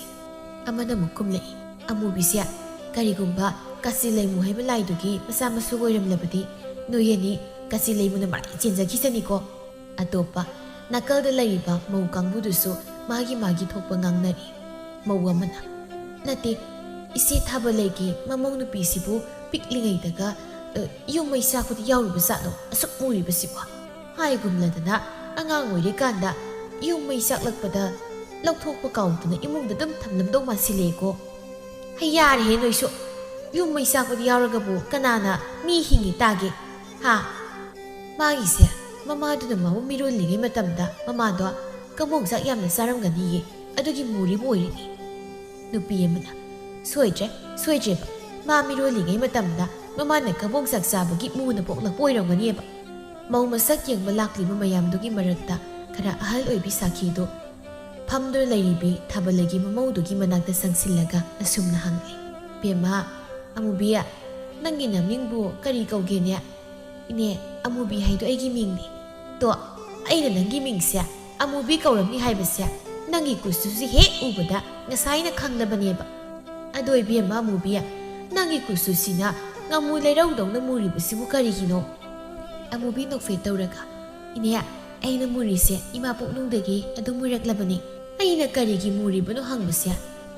ꯑꯃꯅ ꯑꯃꯨꯛ ꯈꯨꯝꯂꯛꯏ, "ꯑꯃꯨꯕꯤꯁꯦ ꯀꯔꯤꯒꯨꯝꯕ ꯀꯥꯆꯤꯟ ꯂꯩꯃꯨ ꯍꯥꯏꯕ ꯂꯥꯏꯗꯨꯒꯤ ꯃꯆꯥ ꯃꯁꯨ ꯑꯣꯏꯔꯝꯂꯕꯗꯤ ꯅꯣꯏ ꯑꯅꯤ ꯀꯥꯆꯤꯟ ꯂꯩꯃꯨꯅ ꯃꯔꯥꯏ ꯆꯦꯟꯖꯈꯤꯁꯅꯤꯀꯣ"꯫ ꯑꯇꯣꯞꯄ ꯅꯥꯀꯜꯗ ꯂꯩꯔꯤꯕ ꯃꯧ ꯀꯥꯡꯕꯨꯗꯨꯁꯨ ꯃꯥꯒꯤ ꯃꯥꯒꯤ ꯊꯣꯛꯄ ꯉꯥꯡꯅꯔꯤ꯫ ꯃꯧ ꯑꯃꯅ, "ꯅꯠꯇꯦ, ꯏꯆꯦ ꯊꯥꯕꯂꯩꯒꯤ ꯃꯃꯧ ꯅꯨꯄꯤꯁꯤꯕꯨ ꯄꯤꯛꯂꯤꯉꯩꯗꯒ, ꯑ, ꯌꯨꯝ ꯃꯩ ꯆꯥꯛꯄꯗ ꯌꯥꯎꯔꯨꯕ ꯖꯥꯠꯂꯣ ꯑꯁꯨꯛ ꯃꯨꯔꯤꯕꯁꯤꯕꯣ? ꯍꯥꯏꯒꯨꯝꯂꯗꯅ ꯑꯉꯥꯡ ꯑꯣꯏꯔꯤꯀꯥꯟꯗ ꯌꯨꯝ ꯃꯩ ꯆꯥꯛꯂꯛꯄꯗ ꯂꯧꯊꯣꯛꯄ ꯀꯥꯎꯗꯅ ꯏꯃꯨꯡꯗ ꯑꯗꯨꯝ ꯊꯝꯂꯝꯗꯧ ꯃꯥꯟꯁꯤꯜꯂꯛꯑꯦꯀꯣ꯫ ꯍꯩ, ꯌꯥꯔꯦꯍꯦ ꯅꯣꯏꯁꯨ꯫ ꯌꯨꯝ ꯃꯩ ꯆꯥꯛꯄꯗ ꯌꯥꯎꯔꯒꯕꯨ ꯀꯅꯥꯅ ꯃꯤ ꯍꯤꯡꯉꯤ ꯇꯥꯒꯦ? ꯍꯥ? ꯃꯥꯒꯤꯁꯦ ꯃꯃꯥꯗꯨꯅ ꯃꯥꯕꯨ ꯃꯤꯔꯣꯜꯂꯤꯉꯩ ꯃꯇꯝꯗ ꯃꯃꯥꯗꯣ ꯀꯕꯣꯛ ꯆꯥꯛ ꯌꯥꯝꯅ ꯆꯥꯔꯝꯒꯅꯤꯌꯦ, ꯑꯗꯨꯒꯤ ꯃꯨꯔꯤꯕ ꯑꯣꯏꯔꯤꯅꯤ"꯫ ꯅꯨꯄꯤ ꯑꯃꯅ, "ꯁꯣꯏꯗ꯭ꯔꯦ, ꯁꯣꯏꯗ꯭ꯔꯦꯕ꯫ ꯃꯥ ꯃꯤꯔꯣꯜꯂꯤꯉꯩ ꯃꯇꯝꯗ ꯃꯃꯥꯅ ꯀꯕꯣꯛ ꯆꯥꯛ ꯆꯥꯕꯒꯤ ꯃꯨꯅ ꯄꯣꯛꯂꯛꯄ ꯑꯣꯏꯔꯝꯒꯅꯤꯕ"꯫ ꯃꯧ ꯃꯁꯛ ꯌꯦꯡꯕ ꯂꯥꯛꯂꯤꯕ ꯃꯌꯥꯝꯗꯨꯒꯤ ꯃꯔꯛꯇ ꯈꯔ ꯑꯍꯜ ꯑꯣꯏꯕꯤ ꯁꯥꯈꯤꯗꯨ ꯐꯝꯗꯨꯅ ꯂꯩꯔꯤꯕꯤ ꯊꯥꯕꯂꯩꯒꯤ ꯃꯃꯧꯗꯨꯒꯤ ꯃꯅꯥꯛꯇ ꯆꯪꯁꯤꯜꯂꯒ ꯑꯁꯨꯝꯅ ꯍꯪꯂꯦ, "ꯕꯦꯝꯃ, ꯑꯃꯨꯕꯤ, ꯅꯪꯒꯤ ꯅꯃꯤꯡꯕꯨ ꯀꯔꯤ ꯀꯧꯒꯦꯅꯦ?" "ꯏꯅꯦ, ꯑꯃꯨꯕꯤ ꯍꯥꯏꯗꯣ ꯑꯩꯒꯤ ꯃꯤꯡꯅꯤ"꯫ "ꯇꯣ, ꯑꯩꯅ ꯅꯪꯒꯤ ꯃꯤꯡꯁꯦ ꯑꯃꯨꯕꯤ ꯀꯧꯔꯝꯅꯤ ꯍꯥꯏꯕꯁꯦ ꯅꯪꯒꯤ ꯀꯨꯆꯨꯁꯤ ꯍꯦꯛ ꯎꯕꯗ ꯉꯁꯥꯏꯅ ꯈꯪꯂꯕꯅꯦꯕ꯫ ꯑꯗꯣ ꯏꯕꯦꯝꯃ ꯑꯃꯨꯕꯤ, ꯅꯪꯒꯤ ꯀꯨꯆꯨꯁꯤꯅ ꯉꯥꯃꯨ ꯂꯩꯔꯧꯗꯧꯅ ꯃꯨꯔꯤꯕꯁꯤꯕꯨ ꯀꯔꯤꯒꯤꯅꯣ?" ꯑꯃꯨꯕꯤ ꯅꯣꯛꯐꯦꯠ ꯇꯧꯔꯒ, "ꯏꯅꯦ, ꯑꯩꯅ ꯃꯨꯔꯤꯁꯦ ꯏꯃꯥ ꯄꯣꯛꯅꯨꯡꯗꯒꯤ ꯑꯗꯨꯝ ꯃꯨꯔꯛꯂꯕꯅꯤ꯫ ꯑꯩꯅ ꯀꯔꯤꯒꯤ ꯃꯨꯔꯤꯕꯅꯣ ꯍꯪꯕꯁꯦ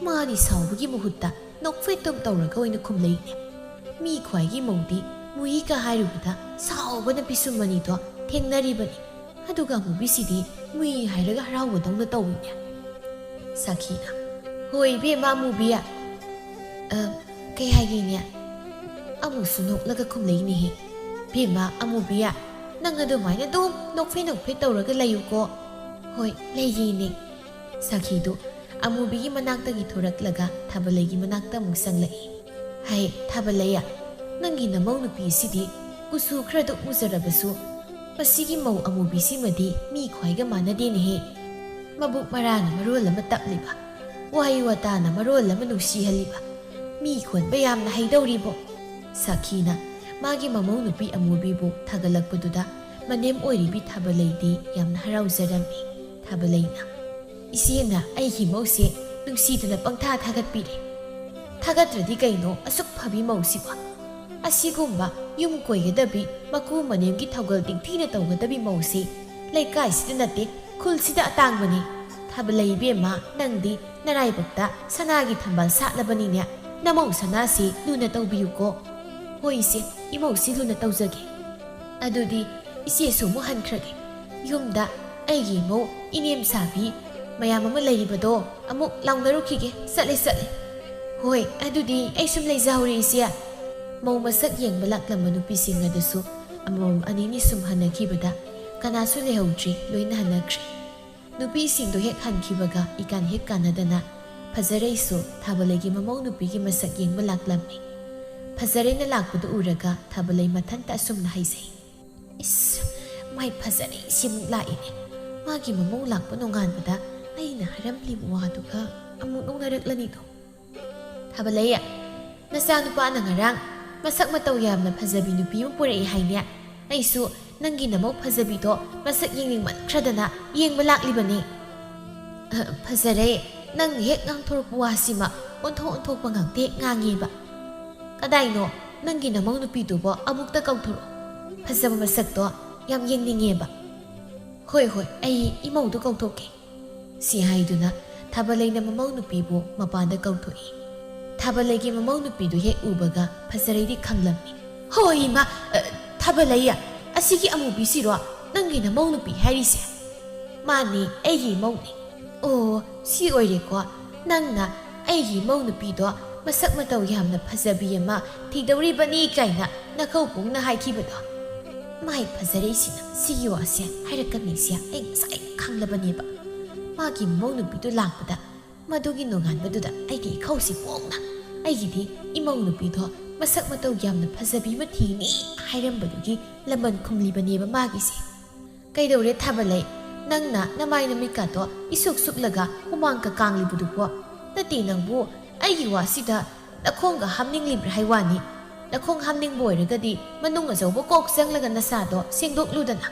ꯃꯥꯗꯤ ꯁꯥꯎꯕꯒꯤ ꯃꯍꯨꯠꯇ ꯅꯣꯛꯐꯦꯠꯇꯨꯝ ꯇꯧꯔꯒ ꯑꯣꯏꯅ ꯈꯨꯝꯂꯛꯏꯅꯦ꯫ ꯃꯤ ꯈ꯭ꯋꯥꯏꯒꯤ ꯃꯧꯗꯤ ꯃꯨꯏꯒ ꯍꯥꯏꯔꯨꯕꯗ ꯁꯥꯎꯕꯅ ꯄꯤꯁꯨꯝ ꯑꯅꯤꯗꯣ ꯊꯦꯡꯅꯔꯤꯕꯅꯤ꯫ ꯑꯗꯨꯒ ꯑꯃꯨꯕꯤꯁꯤꯗꯤ ꯃꯨꯏ ꯍꯥꯏꯔꯒ ꯍꯔꯥꯎꯕꯗꯧꯅ ꯇꯧꯏꯅꯦ꯫ ꯁꯥꯈꯤꯅ, "ꯍꯣꯏ ꯏꯕꯦꯝꯃ ꯑꯃꯨꯕꯤ, ꯑ, ꯀꯩ ꯍꯥꯏꯒꯦꯅꯦ?" ꯑꯃꯨꯛꯁꯨ ꯅꯣꯛꯂꯒ ꯈꯨꯝꯂꯛꯏꯅꯦꯍꯦ꯫ "ꯏꯕꯦꯝꯃ ꯑꯃꯨꯕꯤ, ꯅꯪ ꯑꯗꯨꯃꯥꯏꯅ ꯑꯗꯨꯝ ꯅꯣꯛꯐꯦ ꯅꯣꯛꯐꯦ ꯇꯧꯔꯒ ꯂꯩꯌꯨꯀꯣ꯫" "ꯍꯣꯏ, ꯂꯩꯒꯦꯅꯦ꯫" ꯁꯥꯈꯤꯗꯨ ꯑꯃꯨꯕꯤꯒꯤ ꯃꯅꯥꯛꯇꯒꯤ ꯊꯣꯔꯛꯂꯒ ꯊꯥꯕꯂꯩꯒꯤ ꯃꯅꯥꯛꯇ ꯑꯃꯨꯛ ꯆꯪꯂꯛꯏ꯫ "ꯍꯩ, ꯊꯥꯕꯂꯩ, ꯅꯪꯒꯤ ꯅꯃꯧ ꯅꯨꯄꯤ ꯑꯁꯤꯗꯤ ꯀꯨꯆꯨ ꯈꯔꯗꯨ ꯃꯨꯖꯔꯕꯁꯨ, ꯃꯁꯤꯒꯤ ꯃꯧ ꯑꯃꯨꯕꯤꯁꯤꯃꯗꯤ ꯃꯤ ꯈ꯭ꯋꯥꯏꯒ ꯃꯥꯟꯅꯗꯦꯅꯦꯍꯦ꯫ ꯃꯕꯨꯛ ꯃꯔꯥꯅ ꯃꯔꯣꯜ ꯑꯃ ꯇꯞꯂꯤꯕ, ꯋꯥꯍꯩ ꯋꯥꯇꯥꯅ ꯃꯔꯣꯜ ꯑꯃ ꯅꯨꯡꯁꯤꯍꯜꯂꯤꯕ, ꯃꯤ ꯈꯣꯟꯕ ꯌꯥꯝꯅ ꯍꯩꯗꯧꯔꯤꯕꯣ꯫" ꯁꯥꯈꯤꯅ ꯃꯥꯒꯤ ꯃꯃꯧ ꯅꯨꯄꯤ ꯑꯃꯨꯕꯤꯕꯨ ꯊꯥꯒꯠꯂꯛꯄꯗꯨꯗ ꯃꯅꯦꯝ ꯑꯣꯏꯔꯤꯕꯤ ꯊꯥꯕꯂꯩꯗꯤ ꯌꯥꯝꯅ ꯍꯔꯥꯎꯖꯔꯝꯃꯤ꯫ ꯊꯥꯕꯂꯩꯅ, "ꯏꯆꯦꯅ ꯑꯩꯒꯤ ꯃꯧꯁꯦ ꯅꯨꯡꯁꯤꯗꯅ ꯄꯪꯊꯥ ꯊꯥꯒꯠꯄꯤꯔꯦ꯫ ꯊꯥꯒꯠꯇ꯭ꯔꯗꯤ ꯀꯩꯅꯣ ꯑꯁꯨꯛ ꯐꯕꯤ ꯃꯧꯁꯤꯕꯣ? ꯑꯁꯤꯒꯨꯝꯕ ꯌꯨꯝ ꯀꯣꯏꯒꯗꯕꯤ, ꯃꯀꯨ ꯃꯅꯦꯝꯒꯤ ꯊꯧꯒꯜ ꯅꯤꯡꯊꯤꯅ ꯇꯧꯒꯗꯕꯤ ꯃꯧꯁꯤ ꯂꯩꯀꯥꯏꯁꯤꯗ ꯅꯠꯇꯦ, ꯈꯨꯜꯁꯤꯗ ꯑꯇꯥꯡꯕꯅꯤ꯫ ꯊꯥꯕꯂꯩ ꯏꯕꯦꯝꯃ, ꯅꯪꯗꯤ ꯅꯔꯥꯏꯕꯛꯇ ꯁꯅꯥꯒꯤ ꯊꯝꯕꯥꯜ ꯁꯥꯠꯂꯕꯅꯤꯅꯦ꯫ ꯅꯃꯧ ꯁꯅꯥꯁꯤ ꯂꯨꯅ ꯇꯧꯕꯤꯌꯨꯀꯣ꯫" "ꯍꯣꯏ ꯏꯆꯦ, ꯏꯃꯧꯁꯤ ꯂꯨꯅ ꯇꯧꯖꯒꯦ꯫" "ꯑꯗꯨꯗꯤ ꯏꯆꯦꯁꯨ ꯑꯃꯨꯛ ꯍꯟꯈ꯭ꯔꯒꯦ꯫ ꯌꯨꯝꯗ ꯑꯩꯒꯤ ꯏꯃꯧ ꯏꯅꯦꯝ ꯁꯥꯕꯤ ꯃꯌꯥꯝ ꯑꯃ ꯂꯩꯔꯤꯕꯗꯣ ꯑꯃꯨꯛ ꯂꯥꯎꯅꯔꯨꯈꯤꯒꯦ꯫ ꯆꯠꯂꯦ, ꯆꯠꯂꯦ꯫" "ꯍꯣꯏ, ꯑꯗꯨꯗꯤ ꯑꯩ ꯁꯨꯝ ꯂꯩꯖꯍꯧꯔꯦ ꯏꯆꯦ꯫" ꯃꯧ ꯃꯁꯛ ꯌꯦꯡꯕ ꯂꯥꯛꯂꯝꯕ ꯅꯨꯄꯤꯁꯤꯡ ꯑꯗꯨꯁꯨ ꯑꯃꯃꯝ ꯑꯅꯤꯅꯤ ꯁꯨꯝ ꯍꯟꯅꯈꯤꯕꯗ ꯀꯅꯥꯁꯨ ꯂꯩꯍꯧꯗ꯭ꯔꯦ, ꯂꯣꯏꯅ ꯍꯟꯅꯈ꯭ꯔꯦ꯫ ꯅꯨꯄꯤꯁꯤꯡꯗꯣ ꯍꯦꯛ ꯍꯟꯈꯤꯕꯒ ꯏꯀꯥꯟ ꯍꯦꯛ ꯀꯥꯟꯅꯗꯅ ꯐꯖꯔꯩꯁꯨ ꯊꯥꯕꯂꯩꯒꯤ ꯃꯃꯧ ꯅꯨꯄꯤꯒꯤ ꯃꯁꯛ ꯌꯦꯡꯕ ꯂꯥꯛꯂꯝꯃꯤ꯫ ꯐꯖꯔꯩꯅ ꯂꯥꯛꯄꯗꯨ ꯎꯔꯒ ꯊꯥꯕꯂꯩ ꯃꯊꯟꯇ ꯑꯁꯨꯝꯅ ꯍꯥꯏꯖꯩ, "ꯏꯁ, ꯃꯥꯏ ꯐꯖꯔꯩ ꯁꯤꯃꯨꯛ ꯂꯥꯛꯏꯅꯦ꯫ ꯃꯥꯒꯤ ꯃꯃꯧ ꯂꯥꯛꯄ ꯅꯣꯡꯉꯥꯟꯕꯗ ꯑꯩꯅ ꯍꯥꯏꯔꯝꯂꯤꯕ ꯋꯥꯗꯨꯒ ꯑꯃꯨꯛ ꯅꯣꯛꯅꯔꯛꯂꯅꯤꯗꯣ꯫" "ꯊꯥꯕꯂꯩ, ꯅꯆꯥꯅꯨꯄꯥꯅ ꯉꯔꯥꯡ ꯃꯁꯛ ꯃꯇꯧ ꯌꯥꯝꯅ ꯐꯖꯕꯤ ꯅꯨꯄꯤ ꯑꯃ ꯄꯨꯔꯛꯏ ꯍꯥꯏꯅꯦ꯫ ꯑꯩꯁꯨ ꯅꯪꯒꯤ ꯅꯃꯧ ꯐꯖꯕꯤꯗꯣ ꯃꯁꯛ ꯌꯦꯡꯅꯤꯡꯃꯟꯈ꯭ꯔꯗꯅ ꯌꯦꯡꯕ ꯂꯥꯛꯂꯤꯕꯅꯦ꯫" "ꯑ, ꯐꯖꯔꯦ, ꯅꯪꯅ ꯍꯦꯛ ꯉꯥꯡꯊꯣꯔꯛꯄ ꯋꯥꯁꯤꯃ ꯑꯣꯟꯊꯣꯛ ꯑꯣꯟꯊꯣꯛꯄ ꯉꯥꯛꯇ ꯍꯦꯛ ꯉꯥꯡꯉꯦꯕ꯫ ꯀꯗꯥꯏꯅꯣ ꯅꯪꯒꯤ ꯅꯃꯧ ꯅꯨꯄꯤꯗꯨꯕꯣ? ꯑꯃꯨꯛꯇ ꯀꯧꯊꯣꯔꯛꯑꯣ꯫ ꯐꯖꯕ ꯃꯁꯛꯇꯣ ꯌꯥꯝ ꯌꯦꯡꯅꯤꯡꯉꯦꯕ꯫" "ꯍꯣꯏ, ꯍꯣꯏ, ꯑꯩ ꯏꯃꯧꯗꯨ ꯀꯧꯊꯣꯛꯀꯦ꯫" ꯁꯤ ꯍꯥꯏꯗꯨꯅ ꯊꯥꯕꯂꯩꯅ ꯃꯃꯧ ꯅꯨꯄꯤꯕꯨ ꯃꯄꯥꯟꯗ ꯀꯧꯊꯣꯛꯏ꯫ ꯊꯥꯕꯂꯩꯒꯤ ꯃꯃꯧ ꯅꯨꯄꯤꯗꯨ ꯍꯦꯛ ꯎꯕꯒ ꯐꯖꯔꯩꯗꯤ ꯈꯪꯂꯝꯃꯤ꯫ "ꯍꯣꯏ ꯏꯃꯥ, ꯑ, ꯊꯥꯕꯂꯩ, ꯑꯁꯤꯒꯤ ꯑꯃꯨꯕꯤꯁꯤꯔꯣ? "ꯅꯪꯒꯤ ꯅꯃꯧ ꯅꯨꯄꯤ ꯍꯥꯏꯔꯤꯁꯦ?" "ꯃꯥꯅꯦ, ꯑꯩꯒꯤ ꯏꯃꯧꯅꯦ꯫" "ꯑꯣ, ꯁꯤ ꯑꯣꯏꯔꯦꯀꯣ꯫ ꯅꯪꯅ ꯑꯩꯒꯤ ꯏꯃꯧ ꯅꯨꯄꯤꯗꯣ ꯃꯁꯛ ꯃꯇꯧ ꯌꯥꯝꯅ ꯐꯖꯕꯤ ꯑꯃ ꯊꯤꯗꯧꯔꯤꯕꯅꯤ ꯀꯥꯏꯅ ꯅꯈꯧꯄꯨꯡꯅ ꯍꯥꯏꯈꯤꯕꯗꯣ?" ꯃꯥꯏ ꯐꯖꯔꯛꯏꯁꯤꯅ ꯁꯤꯒꯤ ꯋꯥꯁꯦ ꯍꯥꯏꯔꯛꯀꯅꯤꯁꯦ ꯑꯩ ꯉꯁꯥꯏ ꯈꯪꯂꯕꯅꯦꯕ꯫ ꯃꯥꯒꯤ ꯃꯃꯧ ꯅꯨꯄꯤꯗꯨ ꯂꯥꯛꯄꯗ, ꯃꯗꯨꯒꯤ ꯅꯣꯡꯉꯥꯟꯕꯗꯨꯗ ꯑꯩꯒꯤ ꯏꯈꯧꯁꯤ ꯄꯣꯛꯅ ꯑꯩꯒꯤꯗꯤ ꯏꯃꯧ ꯅꯨꯄꯤꯗꯣ ꯃꯁꯛ ꯃꯇꯧ ꯌꯥꯝꯅ ꯐꯖꯕꯤ ꯑꯃ ꯊꯤꯅꯤ ꯍꯥꯏꯔꯝꯕꯗꯨꯒꯤ ꯂꯃꯟ ꯈꯨꯝꯂꯤꯕꯅꯦꯕ ꯃꯥꯒꯤꯁꯦ꯫ "ꯀꯩꯗꯧꯔꯦ ꯊꯥꯕꯂꯩ? ꯅꯪꯅ ꯅꯃꯥꯏ ꯅꯃꯤꯠꯀꯥꯗꯣ ꯏꯁꯨꯛ ꯁꯨꯛꯂꯒ ꯍꯨꯃꯥꯡꯒ ꯀꯥꯡꯂꯤꯕꯗꯨꯕꯣ? ꯅꯠꯇꯦ ꯅꯪꯕꯨ, ꯑꯩꯒꯤ ꯋꯥꯁꯤꯗ ꯅꯈꯣꯡꯒ ꯍꯥꯝꯅꯤꯡꯂꯤꯕ꯭ꯔꯥ ꯍꯥꯏ ꯋꯥꯅꯤ꯫ ꯅꯈꯣꯡ ꯍꯥꯝꯅꯤꯡꯕ ꯑꯣꯏꯔꯒꯗꯤ ꯃꯅꯨꯡ ꯑꯆꯧꯕ ꯀꯣꯛ ꯆꯪꯂꯒ ꯅꯁꯥꯗꯣ ꯁꯦꯡꯗꯣꯛꯂꯨꯗꯅ꯫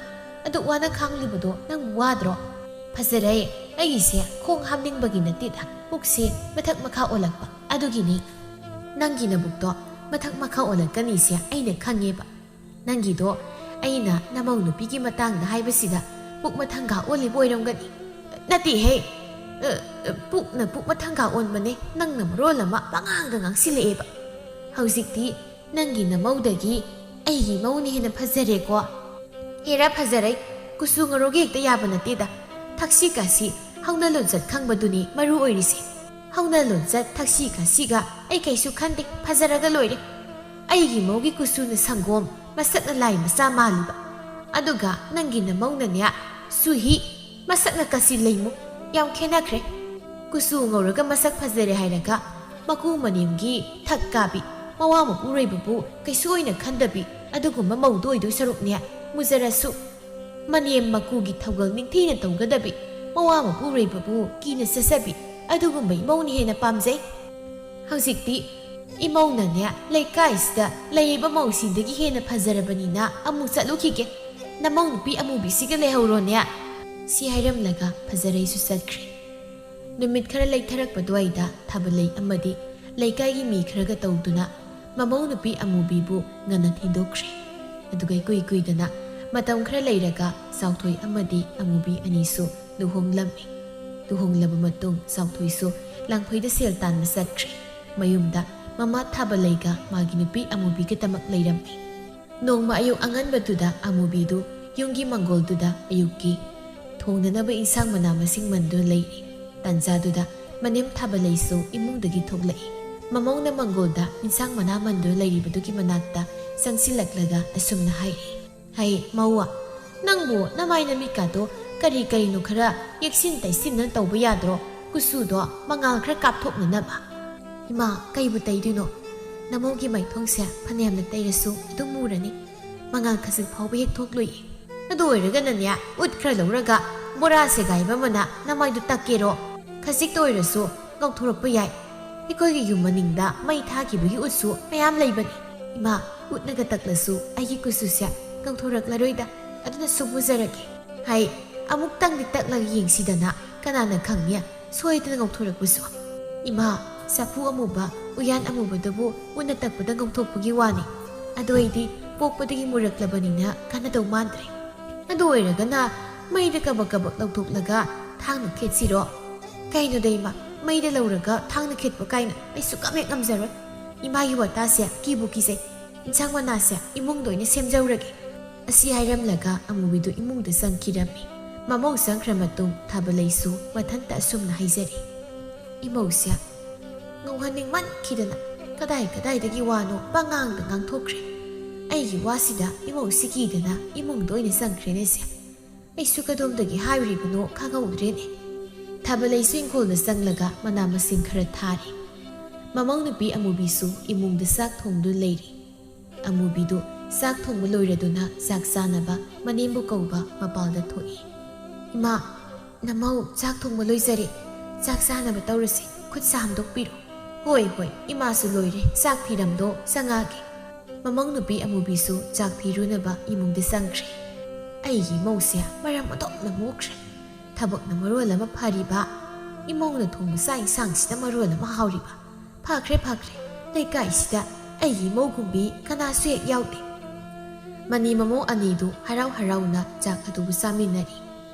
ꯑꯗꯨꯛ ꯋꯥꯅ ꯈꯥꯡꯂꯤꯕꯗꯣ ꯅꯪꯕꯨ ꯋꯥꯗ꯭ꯔꯣ?" "ꯐꯖꯔꯦ, ꯑꯩꯒꯤꯁꯦ ꯈꯣꯡ ꯍꯥꯝꯅꯤꯡꯕꯒꯤ ꯅꯠꯇꯦꯗ, ꯄꯨꯛꯁꯦ ꯃꯊꯛ ꯃꯈꯥ ꯑꯣꯜꯂꯛꯄ꯫ ꯑꯗꯨꯒꯤꯅꯤ, ꯅꯪꯒꯤ ꯅꯕꯨꯛꯇꯣ ꯃꯊꯛ ꯃꯈꯥ ꯑꯣꯜꯂꯛꯀꯅꯤꯁꯦ ꯑꯩꯅ ꯈꯪꯉꯦꯕ꯫ ꯅꯪꯒꯤꯗꯣ ꯑꯩꯅ ꯅꯃꯧ ꯅꯨꯄꯤꯒꯤ ꯃꯇꯥꯡꯗ ꯍꯥꯏꯕꯁꯤꯗ ꯄꯨꯛ ꯃꯊꯪꯒꯥ ꯑꯣꯜꯂꯤꯕ ꯑꯣꯏꯔꯝꯒꯅꯤ꯫" "ꯅꯠꯇꯦꯍꯦ, ꯑ, ꯑ, ꯄꯨꯛꯅ ꯄꯨꯛ ꯃꯊꯪꯒꯥ ꯑꯣꯟꯕꯅꯦ, ꯅꯪꯅ ꯃꯔꯣꯜ ꯑꯃ ꯄꯉꯥꯡꯗ ꯉꯥꯡꯁꯤꯜꯂꯛꯑꯦꯕ꯫ ꯍꯧꯖꯤꯛꯇꯤ ꯅꯪꯒꯤ ꯅꯃꯧꯗꯒꯤ ꯑꯩꯒꯤ ꯃꯧꯅ ꯍꯦꯟꯅ ꯐꯖꯔꯦꯀꯣ?" "ꯍꯦꯔꯥ ꯐꯖꯔꯩ, ꯀꯨꯆꯨ ꯉꯧꯔꯒ ꯍꯦꯛꯇ ꯌꯥꯕ ꯅꯠꯇꯦꯗ꯫ ꯊꯛꯁꯤ ꯈꯥꯁꯤ, ꯍꯧꯅ ꯂꯣꯟꯆꯠ ꯈꯪꯕꯗꯨꯅꯤ ꯃꯔꯨ ꯑꯣꯏꯔꯤꯁꯦ꯫ ꯍꯧꯅ ꯂꯣꯟꯆꯠ, ꯊꯛꯁꯤ ꯈꯥꯁꯤꯒ ꯑꯩ ꯀꯩꯁꯨ ꯈꯟꯗꯦ, ꯐꯖꯔꯒ ꯂꯣꯏꯔꯦ꯫ ꯑꯩꯒꯤ ꯃꯧꯒꯤ ꯀꯨꯆꯨꯅ ꯁꯪꯒꯣꯝ, ꯃꯁꯛꯅ ꯂꯥꯏ ꯃꯆꯥ ꯃꯥꯜꯂꯤꯕ꯫ ꯑꯗꯨꯒ ꯅꯪꯒꯤ ꯅꯃꯧꯅꯅꯦ, ꯆꯨꯍꯤ, ꯃꯁꯛꯅ ꯀꯥꯆꯤꯟ ꯂꯩꯃꯨ꯫ ꯌꯥꯝ ꯈꯦꯠꯅꯈ꯭ꯔꯦ꯫ ꯀꯨꯆꯨ ꯉꯧꯔꯒ ꯃꯁꯛ ꯐꯖꯔꯦ ꯍꯥꯏꯔꯒ ꯃꯀꯨ ꯃꯅꯦꯝꯒꯤ ꯊꯛ ꯀꯥꯕꯤ, ꯃꯋꯥ ꯃꯄꯨꯔꯣꯏꯕꯕꯨ ꯀꯩꯁꯨ ꯑꯣꯏꯅ ꯈꯟꯗꯕꯤ, ꯑꯗꯨꯒꯨꯝꯕ ꯃꯧꯗꯨ ꯑꯣꯏꯗꯣꯏ ꯁꯔꯨꯛꯅꯦ, ꯃꯨꯖꯔꯁꯨ ꯃꯅꯦꯝ ꯃꯀꯨꯒꯤ ꯊꯧꯒꯜ ꯅꯤꯡꯊꯤꯅ ꯇꯧꯒꯗꯕꯤ, ꯃꯋꯥ ꯃꯄꯨꯔꯣꯏꯕꯕꯨ ꯀꯤꯅ ꯆꯠꯆꯕꯤ, ꯑꯗꯨꯒꯨꯝꯕ ꯏꯃꯧꯅ ꯍꯦꯟꯅ ꯄꯥꯝꯖꯩ꯫ ꯍꯧꯖꯤꯛꯇꯤ ꯏꯃꯧꯅꯅꯦ, ꯂꯩꯀꯥꯏꯁꯤꯗ ꯂꯩꯔꯤꯕ ꯃꯧꯁꯤꯡꯗꯒꯤ ꯍꯦꯟꯅ ꯐꯖꯔꯕꯅꯤꯅ ꯑꯃꯨꯛ ꯆꯠꯂꯨꯈꯤꯒꯦ꯫ ꯅꯃꯧ ꯅꯨꯄꯤ ꯑꯃꯨꯕꯤꯁꯤꯒ ꯂꯩꯍꯧꯔꯣꯅꯦ꯫" ꯁꯤ ꯍꯥꯏꯔꯝꯂꯒ ꯐꯖꯔꯩꯁꯨ ꯆꯠꯈ꯭ꯔꯦ꯫ ꯅꯨꯃꯤꯠ ꯈꯔ ꯂꯩꯊꯔꯛꯄ ꯑꯗꯨꯋꯥꯏꯗ ꯊꯥꯕꯂꯩ ꯑꯃꯗꯤ ꯂꯩꯀꯥꯏꯒꯤ ꯃꯤ ꯈꯔꯒ ꯇꯧꯗꯨꯅ ꯃꯃꯧ ꯅꯨꯄꯤ ꯑꯃꯨꯕꯤꯕꯨ ꯉꯟꯅ ꯊꯤꯟꯗꯣꯛꯈ꯭ꯔꯦ꯫ ꯑꯗꯨꯒ ꯏꯀꯨꯏ ꯀꯨꯏꯗꯅ ꯃꯇꯝ ꯈꯔ ꯂꯩꯔꯒ ꯆꯥꯎꯊꯣꯏ ꯑꯃꯗꯤ ꯑꯃꯨꯕꯤ ꯑꯅꯤꯁꯨ ꯂꯨꯍꯣꯡꯂꯝꯃꯤ꯫ ꯂꯨꯍꯣꯡꯂꯕ ꯃꯇꯨꯡ ꯆꯥꯎꯊꯣꯏꯁꯨ ꯂꯥꯡꯐꯩꯗ ꯁꯦꯜ ꯇꯥꯟꯕ ꯆꯠꯈ꯭ꯔꯦ꯫ ꯃꯌꯨꯝꯗ ꯃꯃꯥ ꯊꯥꯕꯂꯩꯒ ꯃꯥꯒꯤ ꯅꯨꯄꯤ ꯑꯃꯨꯕꯤꯒꯗꯃꯛ ꯂꯩꯔꯝꯃꯤ꯫ ꯅꯣꯡꯃ ꯑꯌꯨꯛ ꯑꯉꯟꯕꯗꯨꯗ ꯑꯃꯨꯕꯤꯗꯨ ꯌꯨꯝꯒꯤ ꯃꯪꯒꯣꯜꯗꯨꯗ ꯑꯌꯨꯛꯀꯤ ꯊꯣꯡꯅꯅꯕ ꯏꯟꯁꯥꯡ ꯃꯅꯥ ꯃꯁꯤꯡ ꯃꯟꯗꯨꯅ ꯂꯩꯔꯤ꯫ ꯇꯥꯟꯖꯥꯗꯨꯗ ꯃꯅꯦꯝ ꯊꯥꯕꯂꯩꯁꯨ ꯏꯃꯨꯡꯗꯒꯤ ꯊꯣꯛꯂꯛꯏ꯫ ꯃꯃꯧꯅ ꯃꯪꯒꯣꯜꯗ ꯏꯟꯁꯥꯡ ꯃꯅꯥ ꯃꯟꯗꯨꯅ ꯂꯩꯔꯤꯕꯗꯨꯒꯤ ꯃꯅꯥꯛꯇ ꯆꯪꯁꯤꯜꯂꯛꯂꯒ ꯑꯁꯨꯝꯅ ꯍꯥꯏꯔꯛꯏ, "ꯍꯩ ꯃꯧ, ꯅꯪꯕꯨ ꯅꯃꯥꯏ ꯅꯃꯤꯠꯀꯥꯗꯣ ꯀꯔꯤ ꯀꯔꯤꯅꯣ ꯈꯔ ꯌꯦꯛꯁꯤꯟ ꯇꯩꯁꯤꯟꯅ ꯇꯧꯕ ꯌꯥꯗ꯭ꯔꯣ? ꯀꯨꯆꯨꯗꯣ ꯃꯉꯥꯜ ꯈꯔ ꯀꯥꯞꯊꯣꯛꯅꯅꯕ꯫" "ꯏꯃꯥ, ꯀꯩꯕꯨ ꯇꯩꯗꯣꯏꯅꯣ? ꯅꯃꯧꯒꯤ ꯃꯥꯏꯊꯣꯡꯁꯦ ꯐꯅꯌꯥꯝꯅ ꯇꯩꯔꯁꯨ ꯑꯗꯨꯝ ꯃꯨꯔꯅꯤ꯫ ꯃꯉꯥꯜ ꯈꯖꯤꯛ ꯐꯥꯎꯕ ꯍꯦꯛ ꯊꯣꯛꯂꯣꯏꯌꯦ꯫ ꯑꯗꯨ ꯑꯣꯏꯔꯒꯅꯅꯦ, ꯎꯠ ꯈꯔ ꯂꯧꯔꯒ ꯕꯣꯔꯥ ꯁꯦꯒꯥꯏꯕ ꯑꯃꯅ ꯅꯃꯥꯏꯗꯨ ꯇꯛꯀꯦꯔꯣ? ꯈꯖꯤꯛꯇ ꯑꯣꯏꯔꯁꯨ ꯉꯧꯊꯣꯔꯛꯄ ꯌꯥꯏ꯫ ꯑꯩꯈꯣꯏꯒꯤ ꯌꯨꯝ ꯃꯅꯤꯡꯗ ꯃꯩ ꯊꯥꯈꯤꯕꯒꯤ ꯎꯠꯁꯨ ꯃꯌꯥꯝ ꯂꯩꯕꯅꯤ꯫ ꯏꯃꯥ, ꯎꯠꯅꯒ ꯇꯛꯂꯁꯨ ꯑꯩꯒꯤ ꯀꯨꯆꯨꯁꯦ ꯉꯧꯊꯣꯔꯛꯂꯔꯣꯏꯗ, ꯑꯗꯨꯅ ꯁꯨꯝ ꯃꯨꯖꯔꯒꯦ꯫" "ꯍꯥꯏ, ꯑꯃꯨꯛꯇꯪꯗꯤ ꯇꯛꯂꯒ ꯌꯦꯡꯁꯤꯗꯅ, ꯀꯅꯥꯅ ꯈꯪꯉꯤ ꯁꯣꯏꯗꯅ ꯉꯧꯊꯣꯔꯛꯄꯁꯨ꯫" "ꯏꯃꯥ, ꯆꯐꯨ ꯑꯃꯨꯕ, ꯎꯌꯥꯟ ꯑꯃꯨꯕꯗꯨꯕꯨ ꯎꯠꯅ ꯇꯛꯄꯗ ꯉꯧꯊꯣꯛꯄꯒꯤ ꯋꯥꯅꯤ꯫ ꯑꯗꯨ ꯑꯩꯗꯤ ꯄꯣꯛꯄꯗꯒꯤ ꯃꯨꯔꯛꯂꯕꯅꯤꯅ ꯀꯥꯟꯅꯗꯧ ꯃꯥꯟꯗ꯭ꯔꯦ꯫ ꯑꯗꯨ ꯑꯣꯏꯔꯒꯅ ꯃꯩꯗ ꯀꯕꯛ ꯀꯕꯛ ꯂꯧꯊꯣꯛꯂꯒ ꯊꯥꯡꯅ ꯈꯦꯠꯁꯤꯔꯣ?" "ꯀꯩꯅꯣꯗ ꯏꯃꯥ, ꯃꯩꯗ ꯂꯧꯔꯒ ꯊꯥꯡꯅ ꯈꯦꯠꯄ ꯀꯥꯏꯅ ꯑꯩ ꯁꯨꯛꯉꯝ ꯍꯦꯛ ꯉꯝꯖꯔꯣꯏ꯫ ꯏꯃꯥꯒꯤ ꯋꯥꯇꯥꯁꯦ ꯀꯤꯕꯨ ꯀꯤꯖꯩ꯫ ꯏꯟꯁꯥꯡ ꯃꯅꯥꯁꯦ ꯏꯃꯨꯡꯗ ꯑꯣꯏꯅ ꯁꯦꯝꯖꯧꯔꯒꯦ꯫" ꯑꯁꯤ ꯍꯥꯏꯔꯝꯂꯒ ꯑꯃꯨꯕꯤꯗꯨ ꯏꯃꯨꯡꯗ ꯆꯪꯈꯤꯔꯝꯃꯤ꯫ ꯃꯃꯧ ꯆꯪꯈ꯭ꯔ ꯃꯇꯨꯡ ꯊꯥꯕꯂꯩꯁꯨ ꯃꯊꯟꯇ ꯑꯁꯨꯝꯅ ꯍꯥꯏꯖꯔꯤ, "ꯏꯃꯧꯁꯦ ꯉꯧꯍꯟꯅꯤꯡꯃꯟꯈꯤꯗꯅ ꯀꯗꯥꯏ ꯀꯗꯥꯏꯗꯒꯤ ꯋꯥꯅꯣ ꯄꯉꯥꯡꯗ ꯉꯥꯡꯊꯣꯛꯈ꯭ꯔꯦ꯫ ꯑꯩꯒꯤ ꯋꯥꯁꯤꯗ ꯏꯃꯧꯁꯤ ꯀꯤꯗꯅ ꯏꯃꯨꯡꯗ ꯑꯣꯏꯅ ꯆꯪꯈ꯭ꯔꯦꯅꯦꯁꯦ꯫ ꯑꯩꯁꯨ ꯀꯗꯣꯝꯗꯒꯤ ꯍꯥꯏꯔꯨꯔꯤꯕꯅꯣ ꯈꯪꯍꯧꯗ꯭ꯔꯦꯅꯦ꯫" ꯊꯥꯕꯂꯩꯁꯨ ꯏꯪꯈꯣꯜꯗ ꯆꯪꯂꯒ ꯃꯅꯥ ꯃꯁꯤꯡ ꯈꯔ ꯊꯥꯔꯤ꯫ ꯃꯃꯧ ꯅꯨꯄꯤ ꯑꯃꯨꯕꯤꯁꯨ ꯏꯃꯨꯡꯗ ꯆꯥꯛ ꯊꯣꯡꯗꯨꯅ ꯂꯩꯔꯤ꯫ ꯑꯃꯨꯕꯤꯗꯨ ꯆꯥꯛ ꯊꯣꯡꯕ ꯂꯣꯏꯔꯗꯨꯅ ꯆꯥꯛ ꯆꯥꯅꯕ ꯃꯅꯦꯝꯕꯨ ꯀꯧꯕ ꯃꯄꯥꯜꯗ ꯊꯣꯛꯏ꯫ "ꯏꯃꯥ, ꯅꯃꯧ ꯆꯥꯛ ꯊꯣꯡꯕ ꯂꯣꯏꯖꯔꯦ꯫ ꯆꯥꯛ ꯆꯥꯅꯕ ꯇꯧꯔꯁꯤ꯫ ꯈꯨꯠ ꯁꯥ ꯍꯥꯝꯗꯣꯛꯄꯤꯔꯣ꯫" "ꯍꯣꯏ, ꯍꯣꯏ, ꯏꯃꯥꯁꯨ ꯂꯣꯏꯔꯦ꯫ ꯆꯥꯛ ꯊꯤꯔꯝꯗꯣ ꯆꯪꯉꯛꯑꯒꯦ꯫" ꯃꯃꯧ ꯅꯨꯄꯤ ꯑꯃꯨꯕꯤꯁꯨ ꯆꯥꯛ ꯊꯤꯔꯨꯅꯕ ꯏꯃꯨꯡꯗ ꯆꯪꯈ꯭ꯔꯦ꯫ ꯑꯩꯒꯤ ꯏꯃꯧꯁꯦ ꯃꯔꯝ ꯑꯗꯨꯝꯅ ꯃꯣꯛꯈ꯭ꯔꯦ꯫ ꯊꯕꯛꯅ ꯃꯔꯣꯜ ꯑꯃ ꯐꯔꯤꯕ, ꯏꯃꯧꯅ ꯊꯣꯡꯕ ꯆꯥꯛ ꯏꯟꯁꯥꯡꯁꯤꯅ ꯃꯔꯣꯜ ꯑꯃ ꯍꯥꯎꯔꯤꯕ꯫ ꯐꯈ꯭ꯔꯦ, ꯐꯈ꯭ꯔꯦ, ꯂꯩꯀꯥꯏꯁꯤꯗ ꯑꯩꯒꯤ ꯏꯃꯧꯒꯨꯝꯕꯤ ꯀꯅꯥꯁꯨ ꯍꯦꯛ ꯌꯥꯎꯗꯦ꯫ ꯃꯅꯤ ꯃꯃꯧ ꯑꯅꯤꯗꯨ ꯍꯔꯥꯎ ꯍꯔꯥꯎꯅ ꯆꯥꯛ ꯑꯗꯨꯕꯨ ꯆꯥꯃꯤꯟꯅꯔꯤ꯫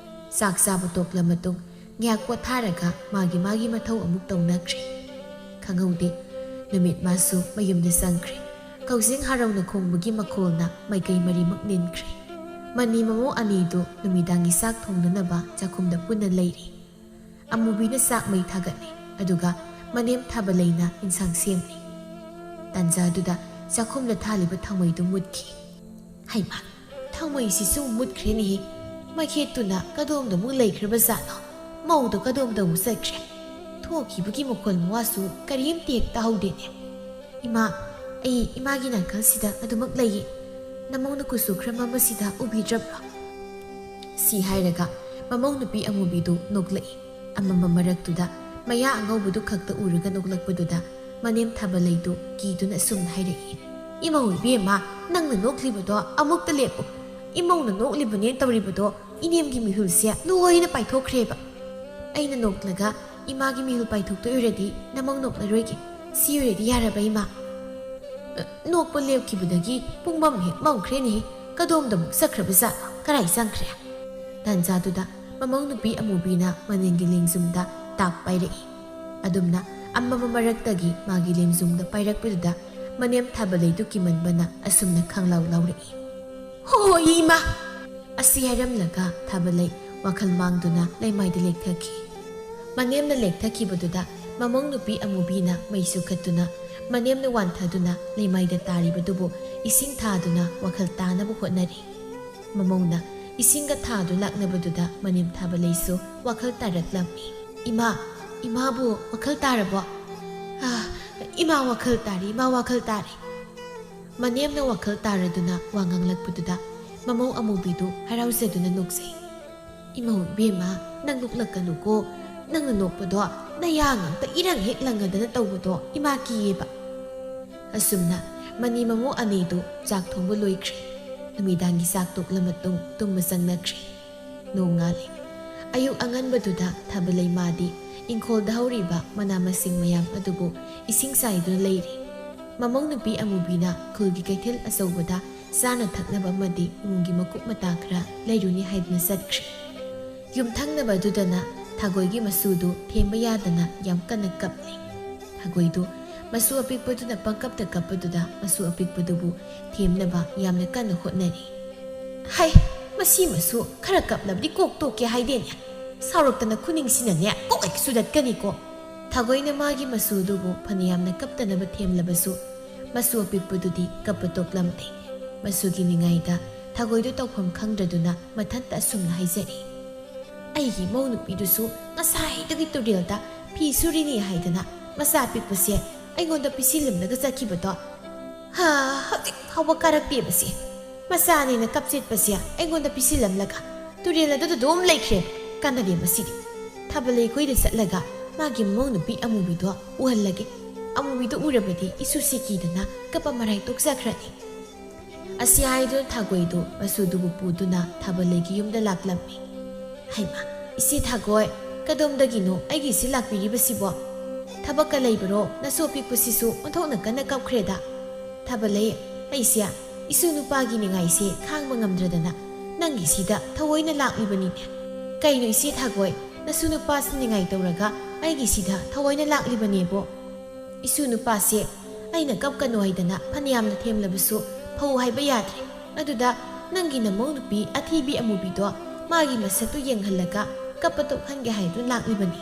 ꯆꯥꯛ ꯆꯥꯕ ꯇꯣꯛꯂ ꯃꯇꯨꯡ ꯉꯥꯏꯍꯥꯛ ꯄꯣꯊꯥꯔꯒ ꯃꯥꯒꯤ ꯃꯥꯒꯤ ꯃꯊꯧ ꯑꯃꯨꯛ ꯇꯧꯅꯈ꯭ꯔꯦ꯫ ꯈꯪꯍꯧꯗꯦ, ꯅꯨꯃꯤꯠ ꯃꯥꯁꯨ ꯃꯌꯨꯝꯗ ꯆꯪꯈ꯭ꯔꯦ꯫ ꯀꯧꯖꯤꯡ ꯍꯔꯥꯎꯅ ꯈꯣꯡꯕꯒꯤ ꯃꯈꯣꯜꯅ ꯃꯥꯏꯀꯩ ꯃꯔꯤꯃꯛ ꯅꯤꯟꯈ꯭ꯔꯦ꯫ ꯃꯅꯤ ꯃꯃꯧ ꯑꯅꯤꯗꯨ ꯅꯨꯃꯤꯗꯥꯡꯒꯤ ꯆꯥꯛ ꯊꯣꯡꯅꯅꯕ ꯆꯥꯛꯈꯨꯝꯗ ꯄꯨꯟꯅ ꯂꯩꯔꯤ꯫ ꯑꯃꯨꯕꯤꯅ ꯆꯥꯛ ꯃꯩ ꯊꯥꯒꯠꯂꯤ, ꯑꯗꯨꯒ ꯃꯅꯦꯝ ꯊꯥꯕꯂꯩꯅ ꯏꯟꯁꯥꯡ ꯁꯦꯝꯂꯤ꯫ ꯇꯥꯟꯖꯥꯗꯨꯗ ꯆꯥꯛꯈꯨꯝꯗ ꯊꯥꯜꯂꯤꯕ ꯊꯥꯎꯃꯩꯗꯨ ꯃꯨꯠꯈꯤ꯫ "ꯍꯩꯃꯥ, ꯊꯥꯎꯃꯩꯁꯤꯁꯨ ꯃꯨꯠꯈ꯭ꯔꯦꯅꯦꯍꯦ꯫ ꯃꯩꯈꯦꯠꯇꯨꯅ ꯀꯗꯣꯝꯗ ꯑꯃꯨꯛ ꯂꯩꯈ꯭ꯔꯕ ꯖꯥꯠꯅꯣ? ꯃꯧꯗꯣ ꯀꯗꯣꯝꯗ ꯑꯃꯨꯛ ꯆꯠꯈ꯭ꯔꯦ? ꯊꯣꯛꯈꯤꯕꯒꯤ ꯃꯈꯣꯜ ꯃꯋꯥꯁꯨ ꯀꯔꯤꯝꯇ ꯍꯦꯛ ꯇꯥꯍꯧꯗꯦꯅꯦ꯫ ꯏꯃꯥ, ꯑꯩ ꯏꯃꯥꯒꯤ ꯅꯥꯀꯜꯁꯤꯗ ꯑꯗꯨꯃꯛ ꯂꯩꯌꯦ꯫ ꯅꯃꯧꯅ ꯀꯨꯆꯨ ꯈꯔ ꯃꯝꯕꯁꯤꯗ ꯎꯕꯤꯗ꯭ꯔꯕ꯭ꯔꯣ?" ꯁꯤ ꯍꯥꯏꯔꯒ ꯃꯃꯧ ꯅꯨꯄꯤ ꯑꯃꯨꯕꯤꯗꯨ ꯅꯣꯛꯂꯛꯏ꯫ ꯑꯃꯝꯕ ꯃꯔꯛꯇꯨꯗ ꯃꯌꯥ ꯑꯉꯧꯕꯗꯨ ꯈꯛꯇ ꯎꯔꯒ ꯅꯣꯛꯂꯛꯄꯗꯨꯗ ꯃꯅꯦꯝ ꯊꯥꯕꯂꯩꯗꯨ ꯀꯤꯗꯨꯅ ꯑꯁꯨꯝꯅ ꯍꯥꯏꯔꯛꯏ, "ꯏꯃꯧ ꯏꯕꯦꯝꯃ, ꯅꯪꯅ ꯅꯣꯛꯂꯤꯕꯗꯣ ꯑꯃꯨꯛꯇ ꯂꯦꯞꯄꯨ꯫ ꯏꯃꯧꯅ ꯅꯣꯛꯂꯤꯕꯅꯦ ꯇꯧꯔꯤꯕꯗꯣ ꯏꯅꯦꯝꯒꯤ ꯃꯤꯍꯨꯜꯁꯦ ꯂꯣꯏꯅ ꯄꯥꯏꯊꯣꯛꯈ꯭ꯔꯦꯕ꯫ ꯑꯩꯅ ꯅꯣꯛꯂꯒ ꯏꯃꯥꯒꯤ ꯃꯤꯍꯨꯜ ꯄꯥꯏꯊꯣꯛꯇꯣꯏ ꯑꯣꯏꯔꯗꯤ ꯅꯃꯧ ꯅꯣꯛꯂꯔꯣꯏꯒꯦ꯫ ꯁꯤ ꯑꯣꯏꯔꯗꯤ ꯌꯥꯔꯕ, ꯏꯃꯥ?" "ꯑ, ꯅꯣꯛꯄ ꯂꯦꯞꯈꯤꯕꯗꯒꯤ ꯄꯨꯡꯃꯝ ꯍꯦꯛ ꯃꯝꯈ꯭ꯔꯦꯅꯦꯍꯦ꯫ ꯀꯗꯣꯝꯗ ꯑꯃꯨꯛ ꯆꯠꯈ꯭ꯔꯕ ꯖꯥꯠꯅꯣ? ꯀꯔꯥꯏ ꯆꯪꯈ꯭ꯔꯦ?" ꯇꯥꯟꯖꯥꯗꯨꯗ ꯃꯃꯧ ꯅꯨꯄꯤ ꯑꯃꯨꯕꯤꯅ ꯃꯅꯤꯡꯒꯤ ꯂꯦꯡꯖꯨꯝꯗ ꯇꯥꯞ ꯄꯥꯏꯔꯛꯏ꯫ ꯑꯗꯨꯝꯅ ꯑꯃꯝꯕ ꯃꯔꯛꯇꯒꯤ ꯃꯥꯒꯤ ꯂꯦꯡꯖꯨꯝꯗ ꯄꯥꯏꯔꯛꯄꯗꯨꯗ ꯃꯅꯦꯝ ꯊꯥꯕꯂꯩꯗꯨ ꯀꯤꯃꯟꯕꯅ ꯑꯁꯨꯝꯅ ꯈꯪꯂꯥꯎ ꯂꯥꯎꯔꯛꯏ, "ꯍꯣꯏ, ꯏꯃꯥ!" ꯑꯁꯤ ꯍꯥꯏꯔꯝꯂꯒ ꯊꯥꯕꯂꯩ ꯋꯥꯈꯜ ꯃꯥꯡꯗꯨꯅ ꯂꯩꯃꯥꯏꯗ ꯂꯦꯛꯊꯈꯤ꯫ ꯃꯅꯦꯝꯅ ꯂꯦꯛꯊꯈꯤꯕꯗꯨꯗ ꯃꯃꯧ ꯅꯨꯄꯤ ꯑꯃꯨꯕꯤꯅ ꯃꯩ ꯆꯨꯈꯠꯇꯨꯅ ꯃꯅꯦꯝꯅ ꯋꯥꯟꯊꯗꯨꯅ ꯂꯩꯃꯥꯏꯗ ꯇꯥꯔꯤꯕꯗꯨꯕꯨ ꯏꯁꯤꯡ ꯊꯥꯗꯨꯅ ꯋꯥꯈꯜ ꯇꯥꯅꯕ ꯍꯣꯠꯅꯔꯤ꯫ ꯃꯃꯧꯅ ꯏꯁꯤꯡꯒ ꯊꯥꯗꯨ ꯂꯥꯛꯅꯕꯗꯨꯗ ꯃꯅꯦꯝ ꯊꯥꯕꯂꯩꯁꯨ ꯋꯥꯈꯜ ꯇꯥꯔꯛꯂꯝꯃꯤ꯫ "ꯏꯃꯥ, ꯏꯃꯥꯕꯨ ꯋꯥꯈꯜ ꯇꯥꯔꯕꯣ? ꯑꯥ, ꯏꯃꯥ ꯋꯥꯈꯜ ꯇꯥꯔꯦ, ꯏꯃꯥ ꯋꯥꯈꯜ ꯇꯥꯔꯦ!" ꯃꯅꯦꯝꯅ ꯋꯥꯈꯜ ꯇꯥꯔꯗꯨꯅ ꯋꯥ ꯉꯥꯡꯂꯛꯄꯗꯨꯗ ꯃꯃꯧ ꯑꯃꯨꯕꯤꯗꯨ ꯍꯔꯥꯎꯖꯗꯨꯅ ꯅꯣꯛꯆꯩ꯫ "ꯏꯃꯧ ꯏꯕꯦꯝꯃ, ꯅꯪ ꯅꯣꯛꯂꯛꯀꯅꯨꯀꯣ꯫ ꯅꯪꯅ ꯅꯣꯛꯄꯗꯣ ꯅꯌꯥ ꯉꯥꯛꯇ ꯏꯔꯪ ꯍꯦꯛ ꯂꯪꯉꯗꯅ ꯇꯧꯕꯗꯣ ꯏꯃꯥ ꯀꯤꯌꯦꯕ꯫" ꯑꯁꯨꯝꯅ ꯃꯅꯤ ꯃꯃꯧ ꯑꯅꯤꯗꯨ ꯆꯥꯛ ꯊꯣꯡꯕ ꯂꯣꯏꯈ꯭ꯔꯦ꯫ ꯅꯨꯃꯤꯗꯥꯡꯒꯤ ꯆꯥꯛ ꯇꯣꯛꯂ ꯃꯇꯨꯡ ꯇꯨꯝꯕ ꯆꯪꯅꯈ꯭ꯔꯦ꯫ ꯅꯣꯡꯉꯥꯜꯂꯦ꯫ ꯑꯌꯨꯛ ꯑꯉꯟꯕꯗꯨꯗ ꯊꯥꯕꯂꯩ ꯃꯥꯗꯤ ꯏꯪꯈꯣꯜꯗ ꯍꯧꯔꯤꯕ ꯃꯅꯥ ꯃꯁꯤꯡ ꯃꯌꯥꯝ ꯑꯗꯨꯕꯨ ꯏꯁꯤꯡ ꯆꯥꯏꯗꯨꯅ ꯂꯩꯔꯤ꯫ ꯃꯃꯧ ꯅꯨꯄꯤ ꯑꯃꯨꯕꯤꯅ ꯈꯨꯜꯒꯤ ꯀꯩꯊꯦꯜ ꯑꯆꯧꯕꯗ ꯆꯥꯅ ꯊꯛꯅꯕ ꯑꯃꯗꯤ ꯏꯃꯨꯡꯒꯤ ꯃꯀꯨꯞ ꯃꯇꯥ ꯈꯔ ꯂꯩꯔꯨꯅꯤ ꯍꯥꯏꯗꯨꯅ ꯆꯠꯈ꯭ꯔꯦ꯫ ꯌꯨꯝꯊꯪꯅꯕ ꯑꯗꯨꯗꯅ ꯊꯥꯒꯣꯏꯒꯤ ꯃꯁꯨꯗꯨ ꯊꯦꯝꯕ ꯌꯥꯗꯅ ꯌꯥꯝ ꯀꯟꯅ ꯀꯞꯂꯤ꯫ ꯊꯥꯒꯣꯏꯗꯨ ꯃꯁꯨ ꯑꯄꯤꯛꯄꯗꯨꯅ ꯄꯪꯀꯞꯇ ꯀꯞꯄꯗꯨꯗ ꯃꯁꯨ ꯑꯄꯤꯛꯄꯗꯨꯕꯨ ꯊꯦꯝꯅꯕ ꯌꯥꯝꯅ ꯀꯟꯅ ꯍꯣꯠꯅꯔꯤ꯫ "ꯍꯩ, ꯃꯁꯤꯃꯁꯨ ꯈꯔ ꯀꯞꯂꯕꯗꯤ ꯀꯣꯛ ꯇꯣꯛꯀꯦ ꯍꯥꯏꯗꯦꯅꯦ꯫ ꯁꯥꯎꯔꯛꯇꯅ ꯈꯨꯅꯤꯡꯁꯤꯅꯀꯣ ꯍꯦꯛ ꯁꯨꯗꯠꯀꯅꯤꯀꯣ"꯫ ꯊꯥꯒꯣꯏꯅ ꯃꯥꯒꯤ ꯃꯆꯨꯗꯨꯕꯨ ꯐꯅꯌꯥꯝꯅ ꯀꯞꯇꯅꯕ ꯊꯦꯝꯂꯕꯁꯨ, ꯃꯆꯨ ꯑꯄꯤꯛꯄꯗꯨꯗꯤ ꯀꯞꯄ ꯇꯣꯛꯂꯝꯗꯦ꯫ ꯃꯆꯨꯒꯤ ꯅꯤꯡꯉꯥꯏꯗ ꯊꯥꯒꯣꯏꯗꯨ ꯇꯧꯐꯝ ꯈꯪꯗ꯭ꯔꯗꯨꯅ ꯃꯊꯟꯇ ꯑꯁꯨꯝꯅ ꯍꯥꯏꯖꯔꯤ: "ꯑꯩꯒꯤ ꯏꯃꯧ ꯅꯨꯄꯤꯗꯨꯁꯨ ꯉꯁꯥꯏꯗꯒꯤ ꯇꯨꯔꯦꯜꯗ ꯐꯤ ꯁꯨꯔꯤꯅꯤ ꯍꯥꯏꯗꯅ ꯃꯆꯥ ꯄꯤꯛꯄꯁꯦ ꯑꯩꯉꯣꯟꯗ ꯄꯤꯁꯤꯜꯂꯝꯂꯒ ꯆꯠꯈꯤꯕꯗꯣ꯫ ꯍꯥ, ꯍꯧꯖꯤꯛ ꯐꯥꯎꯕ ꯀꯥꯔꯛꯇꯦꯕꯁꯦ꯫ ꯃꯆꯥꯅꯦꯅ ꯀꯞꯆꯦꯠꯄꯁꯦ ꯑꯩꯉꯣꯟꯗ ꯄꯤꯁꯤꯜꯂꯝꯂꯒ ꯇꯨꯔꯦꯜ ꯑꯗꯨꯗ ꯑꯗꯨꯝ ꯂꯩꯈ꯭ꯔꯦ꯫ ꯀꯥꯟꯅꯗꯦ ꯃꯁꯤꯗꯤ꯫ ꯊꯥꯕꯂꯩ ꯈꯣꯏꯗ ꯆꯠꯂꯒ ꯃꯥꯒꯤ ꯃꯃꯧ ꯅꯨꯄꯤ ꯑꯃꯨꯕꯤꯗꯣ ꯎꯍꯜꯂꯒꯦ꯫ ꯑꯃꯨꯕꯤꯗꯣ ꯎꯔꯕꯗꯤ ꯏꯁꯨꯁꯤ ꯀꯤꯗꯅ ꯀꯞꯄ ꯃꯔꯥꯏ ꯇꯣꯛꯆꯈ꯭ꯔꯅꯤ"꯫ ꯑꯁꯤ ꯍꯥꯏꯗꯨꯅ ꯊꯥꯒꯣꯏꯗꯨ ꯃꯆꯨꯗꯨꯕꯨ ꯄꯨꯗꯨꯅ ꯊꯥꯕꯂꯩꯒꯤ ꯌꯨꯝꯗ ꯂꯥꯛꯂꯝꯃꯤ꯫ "ꯍꯩꯃꯥ, ꯏꯆꯦ ꯊꯥꯒꯣꯏ, ꯀꯗꯣꯝꯗꯒꯤꯅꯣ ꯑꯩꯒꯤꯁꯤ ꯂꯥꯛꯄꯤꯔꯤꯕꯁꯤꯕꯣ? ꯊꯕꯛꯀ ꯂꯩꯕꯔꯣ? ꯅꯁꯨ ꯑꯄꯤꯛꯄꯁꯤꯁꯨ ꯑꯣꯟꯊꯣꯛꯅ ꯀꯟꯅ ꯀꯞꯈ꯭ꯔꯦꯗ"꯫ ꯊꯥꯕꯂꯩ, "ꯑꯩꯁꯦ ꯏꯁꯨ ꯅꯨꯄꯥꯒꯤ ꯅꯤꯡꯉꯥꯏꯁꯦ ꯈꯥꯡꯕ ꯉꯝꯗ꯭ꯔꯗꯅ ꯅꯪꯒꯤꯁꯤꯗ ꯊꯑꯣꯏꯅ ꯂꯥꯛꯂꯤꯕꯅꯤꯅꯦ"꯫ "ꯀꯩꯅꯣ ꯏꯆꯦ ꯊꯥꯒꯣꯏ, ꯅꯁꯨ ꯅꯨꯄꯥꯁꯤ ꯅꯤꯡꯉꯥꯏ ꯇꯧꯔꯒ ꯑꯩꯒꯤꯁꯤꯗ ꯊꯑꯣꯏꯅ ꯂꯥꯛꯂꯤꯕꯅꯦꯕꯣ?" "ꯏꯁꯨ ꯅꯨꯄꯥꯁꯦ ꯑꯩꯅ ꯀꯞꯀꯅꯨ ꯍꯥꯏꯗꯅ ꯐꯅꯌꯥꯝꯅ ꯊꯦꯝꯂꯕꯁꯨ ꯐꯧ ꯍꯥꯏꯕ ꯌꯥꯗ꯭ꯔꯦ꯫ ꯑꯗꯨꯗ ꯅꯪꯒꯤ ꯅꯃꯧ ꯅꯨꯄꯤ ꯑꯊꯤꯕꯤ ꯑꯃꯨꯕꯤꯗꯣ ꯃꯥꯒꯤ ꯃꯁꯛꯇꯨ ꯌꯦꯡꯍꯜꯂꯒ ꯀꯞꯄ ꯇꯣꯛꯍꯟꯒꯦ ꯍꯥꯏꯗꯨꯅ ꯂꯥꯛꯂꯤꯕꯅꯤ"꯫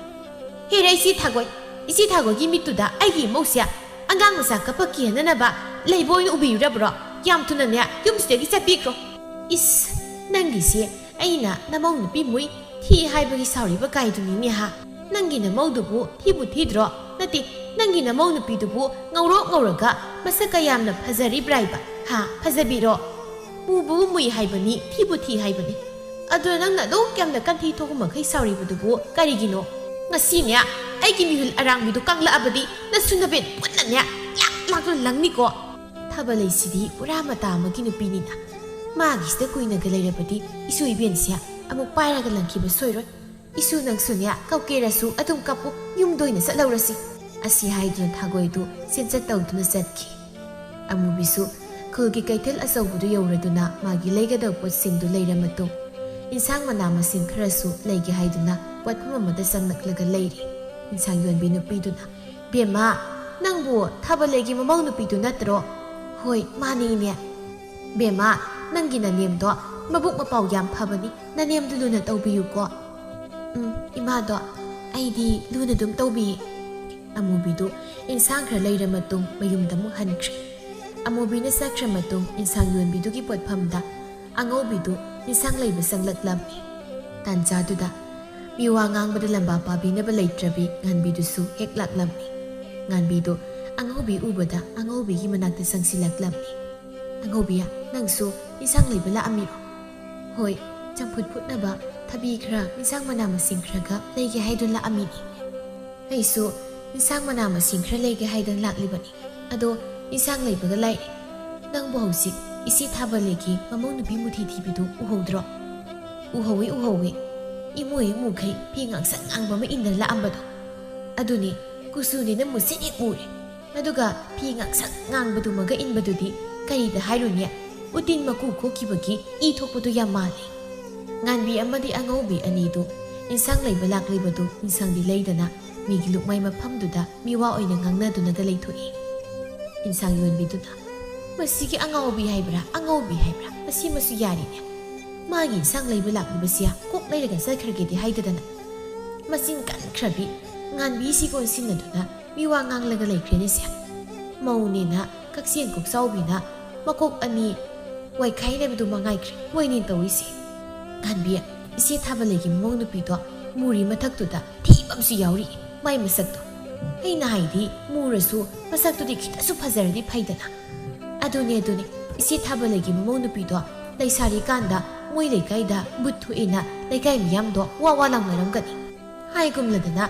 "ꯍꯦꯔꯥ ꯏꯆꯦ ꯊꯥꯒꯣꯏ, ꯏꯆꯦ ꯊꯥꯒꯣꯏꯒꯤ ꯃꯤꯠꯇꯨꯗ ꯑꯩꯒꯤ ꯏꯃꯧꯁꯦ ꯑꯉꯥꯡ ꯃꯆꯥ ꯀꯞꯄ ꯀꯤꯍꯟꯅꯅꯕ ꯂꯩꯕ ꯑꯣꯏꯅ ꯎꯕꯤꯔꯨꯔꯕ꯭ꯔꯣ? ꯌꯥꯝ ꯊꯨꯅꯅꯦ ꯌꯨꯝꯁꯤꯗꯒꯤ ꯆꯠꯄꯤꯈ꯭ꯔꯣ"꯫ "ꯏꯁ, ꯅꯪꯒꯤꯁꯦ ꯑꯩꯅ ꯅꯃꯧ ꯅꯨꯄꯤ ꯃꯨꯏ ꯊꯤ ꯍꯥꯏꯕꯒꯤ ꯁꯥꯎꯔꯤꯕ ꯀꯥꯏꯗꯨꯅꯤꯅꯦ ꯍꯥ? ꯅꯪꯒꯤ ꯅꯃꯧꯗꯨꯕꯨ ꯊꯤꯕꯨ ꯊꯤꯗ꯭ꯔꯣ? ꯅꯠꯇꯦ, ꯅꯪꯒꯤ ꯅꯃꯧ ꯅꯨꯄꯤꯗꯨꯕꯨ ꯉꯧꯔꯣꯛ ꯉꯧꯔꯒ ꯃꯁꯛꯀ ꯌꯥꯝꯅ ꯐꯖꯔꯤꯕ꯭ꯔꯥꯏꯕ? ꯍꯥ, ꯐꯖꯕꯤꯔꯣ? ꯃꯨꯕꯨ ꯃꯨꯏ ꯍꯥꯏꯕꯅꯤ, ꯊꯤꯕꯨ ꯊꯤ ꯍꯥꯏꯕꯅꯤ꯫ ꯑꯗꯣ ꯅꯪꯅ ꯑꯗꯨꯛ ꯌꯥꯝꯅ ꯀꯟꯊꯤ ꯊꯣꯛꯄ ꯃꯈꯩ ꯁꯥꯎꯔꯤꯕꯗꯨꯕꯨ ꯀꯔꯤꯒꯤꯅꯣ? ꯉꯁꯤꯅꯦ ꯑꯩꯒꯤ ꯃꯤꯍꯨꯜ ꯑꯔꯥꯡꯕꯤꯗꯨ ꯀꯪꯂꯛꯑꯕꯗꯤ ꯅꯁꯨ ꯅꯕꯦꯟ ꯄꯨꯟꯅꯅꯦ ꯂꯥꯛ ꯂꯥꯛꯇꯨꯅ ꯂꯪꯅꯤꯀꯣ"꯫ ꯊꯥꯕꯂꯩꯁꯤꯗꯤ ꯄꯨꯔꯥ ꯃꯇꯥ ꯑꯃꯒꯤ ꯅꯨꯄꯤꯅꯤꯅ ꯃꯥꯒꯤꯁꯤꯗ ꯀꯨꯏꯅꯒ ꯂꯩꯔꯕꯗꯤ ꯏꯁꯨ ꯏꯕꯦꯟꯁꯦ ꯑꯃꯨꯛ ꯄꯥꯏꯔꯒ ꯂꯪꯈꯤꯕ ꯁꯣꯏꯔꯣꯏ꯫ "ꯏꯁꯨ, ꯅꯪꯁꯨꯅꯦ ꯀꯞꯀꯦꯔꯁꯨ ꯑꯗꯨꯝ ꯀꯞꯄꯨ, ꯌꯨꯝꯗ ꯑꯣꯏꯅ ꯆꯠꯍꯧꯔꯁꯤ"꯫ ꯑꯁꯤ ꯍꯥꯏꯗꯨꯅ ꯊꯥꯒꯣꯏꯗꯨ ꯆꯦꯟꯆꯠ ꯇꯧꯗꯨꯅ ꯆꯠꯈꯤ꯫ ꯑꯃꯨꯕꯤꯁꯨ ꯈꯨꯜꯒꯤ ꯀꯩꯊꯦꯜ ꯑꯆꯧꯕꯗꯨ ꯌꯧꯔꯗꯨꯅ ꯃꯥꯒꯤ ꯂꯩꯒꯗꯕ ꯄꯣꯠꯁꯤꯡꯗꯨ ꯂꯩꯔ ꯃꯇꯨꯡ, ꯏꯟꯁꯥꯡ ꯃꯅꯥ ꯃꯁꯤꯡ ꯈꯔꯁꯨ ꯂꯩꯒꯦ ꯍꯥꯏꯗꯨꯅ ꯄꯣꯠꯐꯝ ꯑꯃꯗ ꯆꯪꯂꯛꯂꯒ ꯂꯩꯔꯤ꯫ ꯏꯟꯁꯥꯡ ꯌꯣꯟꯕꯤ ꯅꯨꯄꯤꯗꯨꯅ, "ꯕꯦꯝꯃ, ꯅꯪꯕꯨ ꯊꯥꯕꯂꯩꯒꯤ ꯃꯃꯧ ꯅꯨꯄꯤꯗꯨ ꯅꯠꯇ꯭ꯔꯣ?" "ꯍꯣꯏ, ꯃꯥꯅꯤ, ꯏꯅꯦ"꯫ "ꯕꯦꯝꯃ, ꯅꯪꯒꯤ ꯅꯅꯦꯝꯗꯣ ꯃꯕꯨꯛ ꯃꯄꯥꯎ ꯌꯥꯝ ꯐꯕꯅꯤ꯫ ꯅꯅꯦꯝꯗꯨ ꯂꯨꯅ ꯇꯧꯕꯤꯌꯨꯀꯣ꯫ "ꯎꯝ, ꯏꯃꯥꯗꯣ ꯑꯩꯗꯤ ꯂꯨꯅ ꯑꯗꯨꯝ ꯇꯧꯕꯤꯌꯦ꯫" ꯑꯃꯨꯕꯤꯗꯨ ꯏꯟꯁꯥꯡ ꯈꯔ ꯂꯩꯔ ꯃꯇꯨꯡ ꯃꯌꯨꯝꯗ ꯑꯃꯨꯛ ꯍꯟꯈ꯭ꯔꯦ꯫ ꯑꯃꯨꯕꯤꯅ ꯆꯠꯈ꯭ꯔ ꯃꯇꯨꯡ ꯏꯟꯁꯥꯡ ꯌꯣꯟꯕꯤꯗꯨꯒꯤ ꯄꯣꯠꯐꯝꯗ ꯑꯉꯧꯕꯤꯗꯨ ꯏꯟꯁꯥꯡ ꯂꯩꯕ ꯆꯪꯂꯛꯂꯝꯃꯤ꯫ ꯇꯥꯟꯖꯥꯗꯨꯗ ꯃꯤꯋꯥ ꯉꯥꯡꯕꯗ ꯂꯝꯕꯥ ꯄꯥꯕꯤꯅꯕ ꯂꯩꯇ꯭ꯔꯕꯤ ꯉꯥꯟꯕꯤꯗꯨꯁꯨ ꯍꯦꯛ ꯂꯥꯛꯂꯝꯃꯤ꯫ ꯉꯥꯟꯕꯤꯗꯨ ꯑꯉꯧꯕꯤ ꯎꯕꯗ ꯑꯉꯧꯕꯤꯒꯤ ꯃꯅꯥꯛꯇ ꯆꯪꯁꯤꯜꯂꯛꯂꯝꯃꯤ꯫ "ꯑꯉꯧꯕꯤꯌꯥ, ꯅꯪꯁꯨ ꯏꯟꯁꯥꯡ ꯂꯩꯕ ꯂꯥꯛꯑꯝꯃꯤꯔꯣ?" "ꯍꯣꯏ, ꯆꯝꯐꯨꯠ ꯐꯨꯠꯅꯕ ꯊꯕꯤ ꯈꯔ, ꯏꯟꯁꯥꯡ ꯃꯅꯥ ꯃꯁꯤꯡ ꯈꯔꯒ ꯂꯩꯒꯦ ꯍꯥꯏꯗꯨꯅ ꯂꯥꯛꯑꯝꯃꯤꯅꯤ꯫" "ꯑꯩꯁꯨ ꯏꯟꯁꯥꯡ ꯃꯅꯥ ꯃꯁꯤꯡ ꯈꯔ ꯂꯩꯒꯦ ꯍꯥꯏꯗꯅ ꯂꯥꯛꯂꯤꯕꯅꯤ꯫ ꯑꯗꯣ ꯏꯟꯁꯥꯡ ꯂꯩꯕꯒ ꯂꯥꯛꯑꯦ꯫ ꯅꯪꯕꯨ ꯍꯧꯖꯤꯛ ꯏꯆꯦ ꯊꯥꯕꯂꯦꯒꯤ ꯃꯃꯧ ꯅꯨꯄꯤ ꯃꯨꯊꯤ ꯊꯤꯕꯤꯗꯨ ꯎꯍꯧꯗ꯭ꯔꯣ?" "ꯎꯍꯧꯋꯤ, ꯎꯍꯧꯋꯤ꯫ ꯏꯃꯣꯏ ꯏꯃꯨꯈꯩ ꯐꯤ ꯉꯥꯡꯁꯪ ꯉꯥꯡꯕ ꯑꯃ ꯏꯟꯗꯅ ꯂꯥꯛꯑꯝꯕꯗꯣ꯫ ꯑꯗꯨꯅꯤ, ꯀꯨꯆꯨꯅꯤꯅ ꯃꯨꯁꯤꯠ ꯍꯦꯛ ꯃꯨꯔꯦ꯫ ꯑꯗꯨꯒ ꯐꯤ ꯉꯥꯡꯁꯪ ꯉꯥꯡꯕꯗꯨꯃꯒ ꯏꯟꯕꯗꯨꯗꯤ ꯀꯔꯤꯗ ꯍꯥꯏꯔꯨꯅꯤ? ꯎꯇꯤꯟ ꯃꯀꯨ ꯈꯣꯛꯈꯤꯕꯒꯤ ꯏ ꯊꯣꯛꯄꯗꯨ ꯌꯥꯝ ꯃꯥꯜꯂꯤ꯫" ꯉꯥꯟꯕꯤ ꯑꯃꯗꯤ ꯑꯉꯧꯕꯤ ꯑꯅꯤꯗꯨ ꯏꯟꯁꯥꯡ ꯂꯩꯕ ꯂꯥꯛꯂꯤꯕꯗꯨ ꯏꯟꯁꯥꯡꯗꯤ ꯂꯩꯗꯅ ꯃꯤꯒꯤ ꯂꯨꯛꯃꯥꯏ ꯃꯐꯝꯗꯨꯗ ꯃꯤꯋꯥ ꯑꯣꯏꯅ ꯉꯥꯡꯅꯗꯨꯅꯒ ꯂꯩꯊꯣꯛꯏ꯫ ꯏꯟꯁꯥꯡ ꯌꯣꯟꯕꯤꯗꯨꯅ, "ꯃꯁꯤꯒꯤ ꯑꯉꯥꯎꯕꯤ ꯍꯥꯏꯕ꯭ꯔꯥ, ꯑꯉꯧꯕꯤ ꯍꯥꯏꯕ꯭ꯔꯥ, ꯃꯁꯤꯃꯁꯨ ꯌꯥꯔꯤꯅꯦ꯫ ꯃꯥꯒꯤ ꯏꯟꯁꯥꯡ ꯂꯩꯕ ꯂꯥꯛꯂꯤꯕꯁꯤ ꯀꯣꯛ ꯂꯩꯔꯒ ꯆꯠꯈ꯭ꯔꯒꯦꯗꯤ ꯍꯥꯏꯗꯗꯅ꯫ ꯃꯆꯤꯟ ꯀꯟꯈ꯭ꯔꯕꯤ ꯉꯥꯟꯕꯤꯁꯤꯒ ꯑꯣꯟꯁꯤꯟꯅꯗꯨꯅ ꯃꯤꯋꯥ ꯉꯥꯡꯂꯒ ꯂꯩꯈ꯭ꯔꯦꯅꯦꯁꯦ꯫ ꯃꯧꯅꯦꯅ ꯀꯛꯆꯦꯡ ꯀꯣꯛꯆꯥꯎꯕꯤꯅ ꯃꯀꯣꯛ ꯑꯅꯤ ꯋꯥꯏꯈꯥꯏꯅꯕꯗꯨ ꯃꯉꯥꯏꯈ꯭ꯔꯦ ꯃꯣꯏꯅꯤ ꯇꯧꯔꯤꯁꯦ꯫ ꯉꯥꯟꯕꯤ, ꯏꯆꯦ ꯊꯥꯕꯂꯩꯒꯤ ꯃꯃꯧ ꯅꯨꯄꯤꯗꯣ ꯃꯨꯔꯤ ꯃꯊꯛꯇꯨꯗ ꯊꯤꯕ ꯑꯃꯁꯨ ꯌꯥꯎꯔꯤ ꯃꯥꯏ ꯃꯁꯛꯇꯣ꯫ ꯑꯩꯅ ꯍꯥꯏꯗꯤ ꯃꯨꯔꯁꯨ ꯃꯁꯛꯇꯨꯗꯤ ꯈꯤꯇꯁꯨ ꯐꯖꯔꯗꯤ ꯐꯩꯗꯅ꯫" "ꯑꯗꯨꯅꯦ, ꯑꯗꯨꯅꯦ, ꯏꯆꯦ ꯊꯥꯕꯂꯩꯒꯤ ꯃꯃꯧ ꯅꯨꯄꯤꯗꯣ ꯂꯩꯁꯥꯔꯤꯀꯥꯟꯗ ꯃꯣꯏ ꯂꯩꯀꯥꯏꯗ ꯕꯨꯠ ꯊꯣꯛꯑꯦꯅ ꯂꯩꯀꯥꯏ ꯃꯤꯌꯥꯝꯗꯣ ꯋꯥ ꯋꯥ ꯂꯥꯎꯅꯔꯝꯒꯅꯤ꯫ ꯍꯥꯏꯒꯨꯝꯂꯗꯅ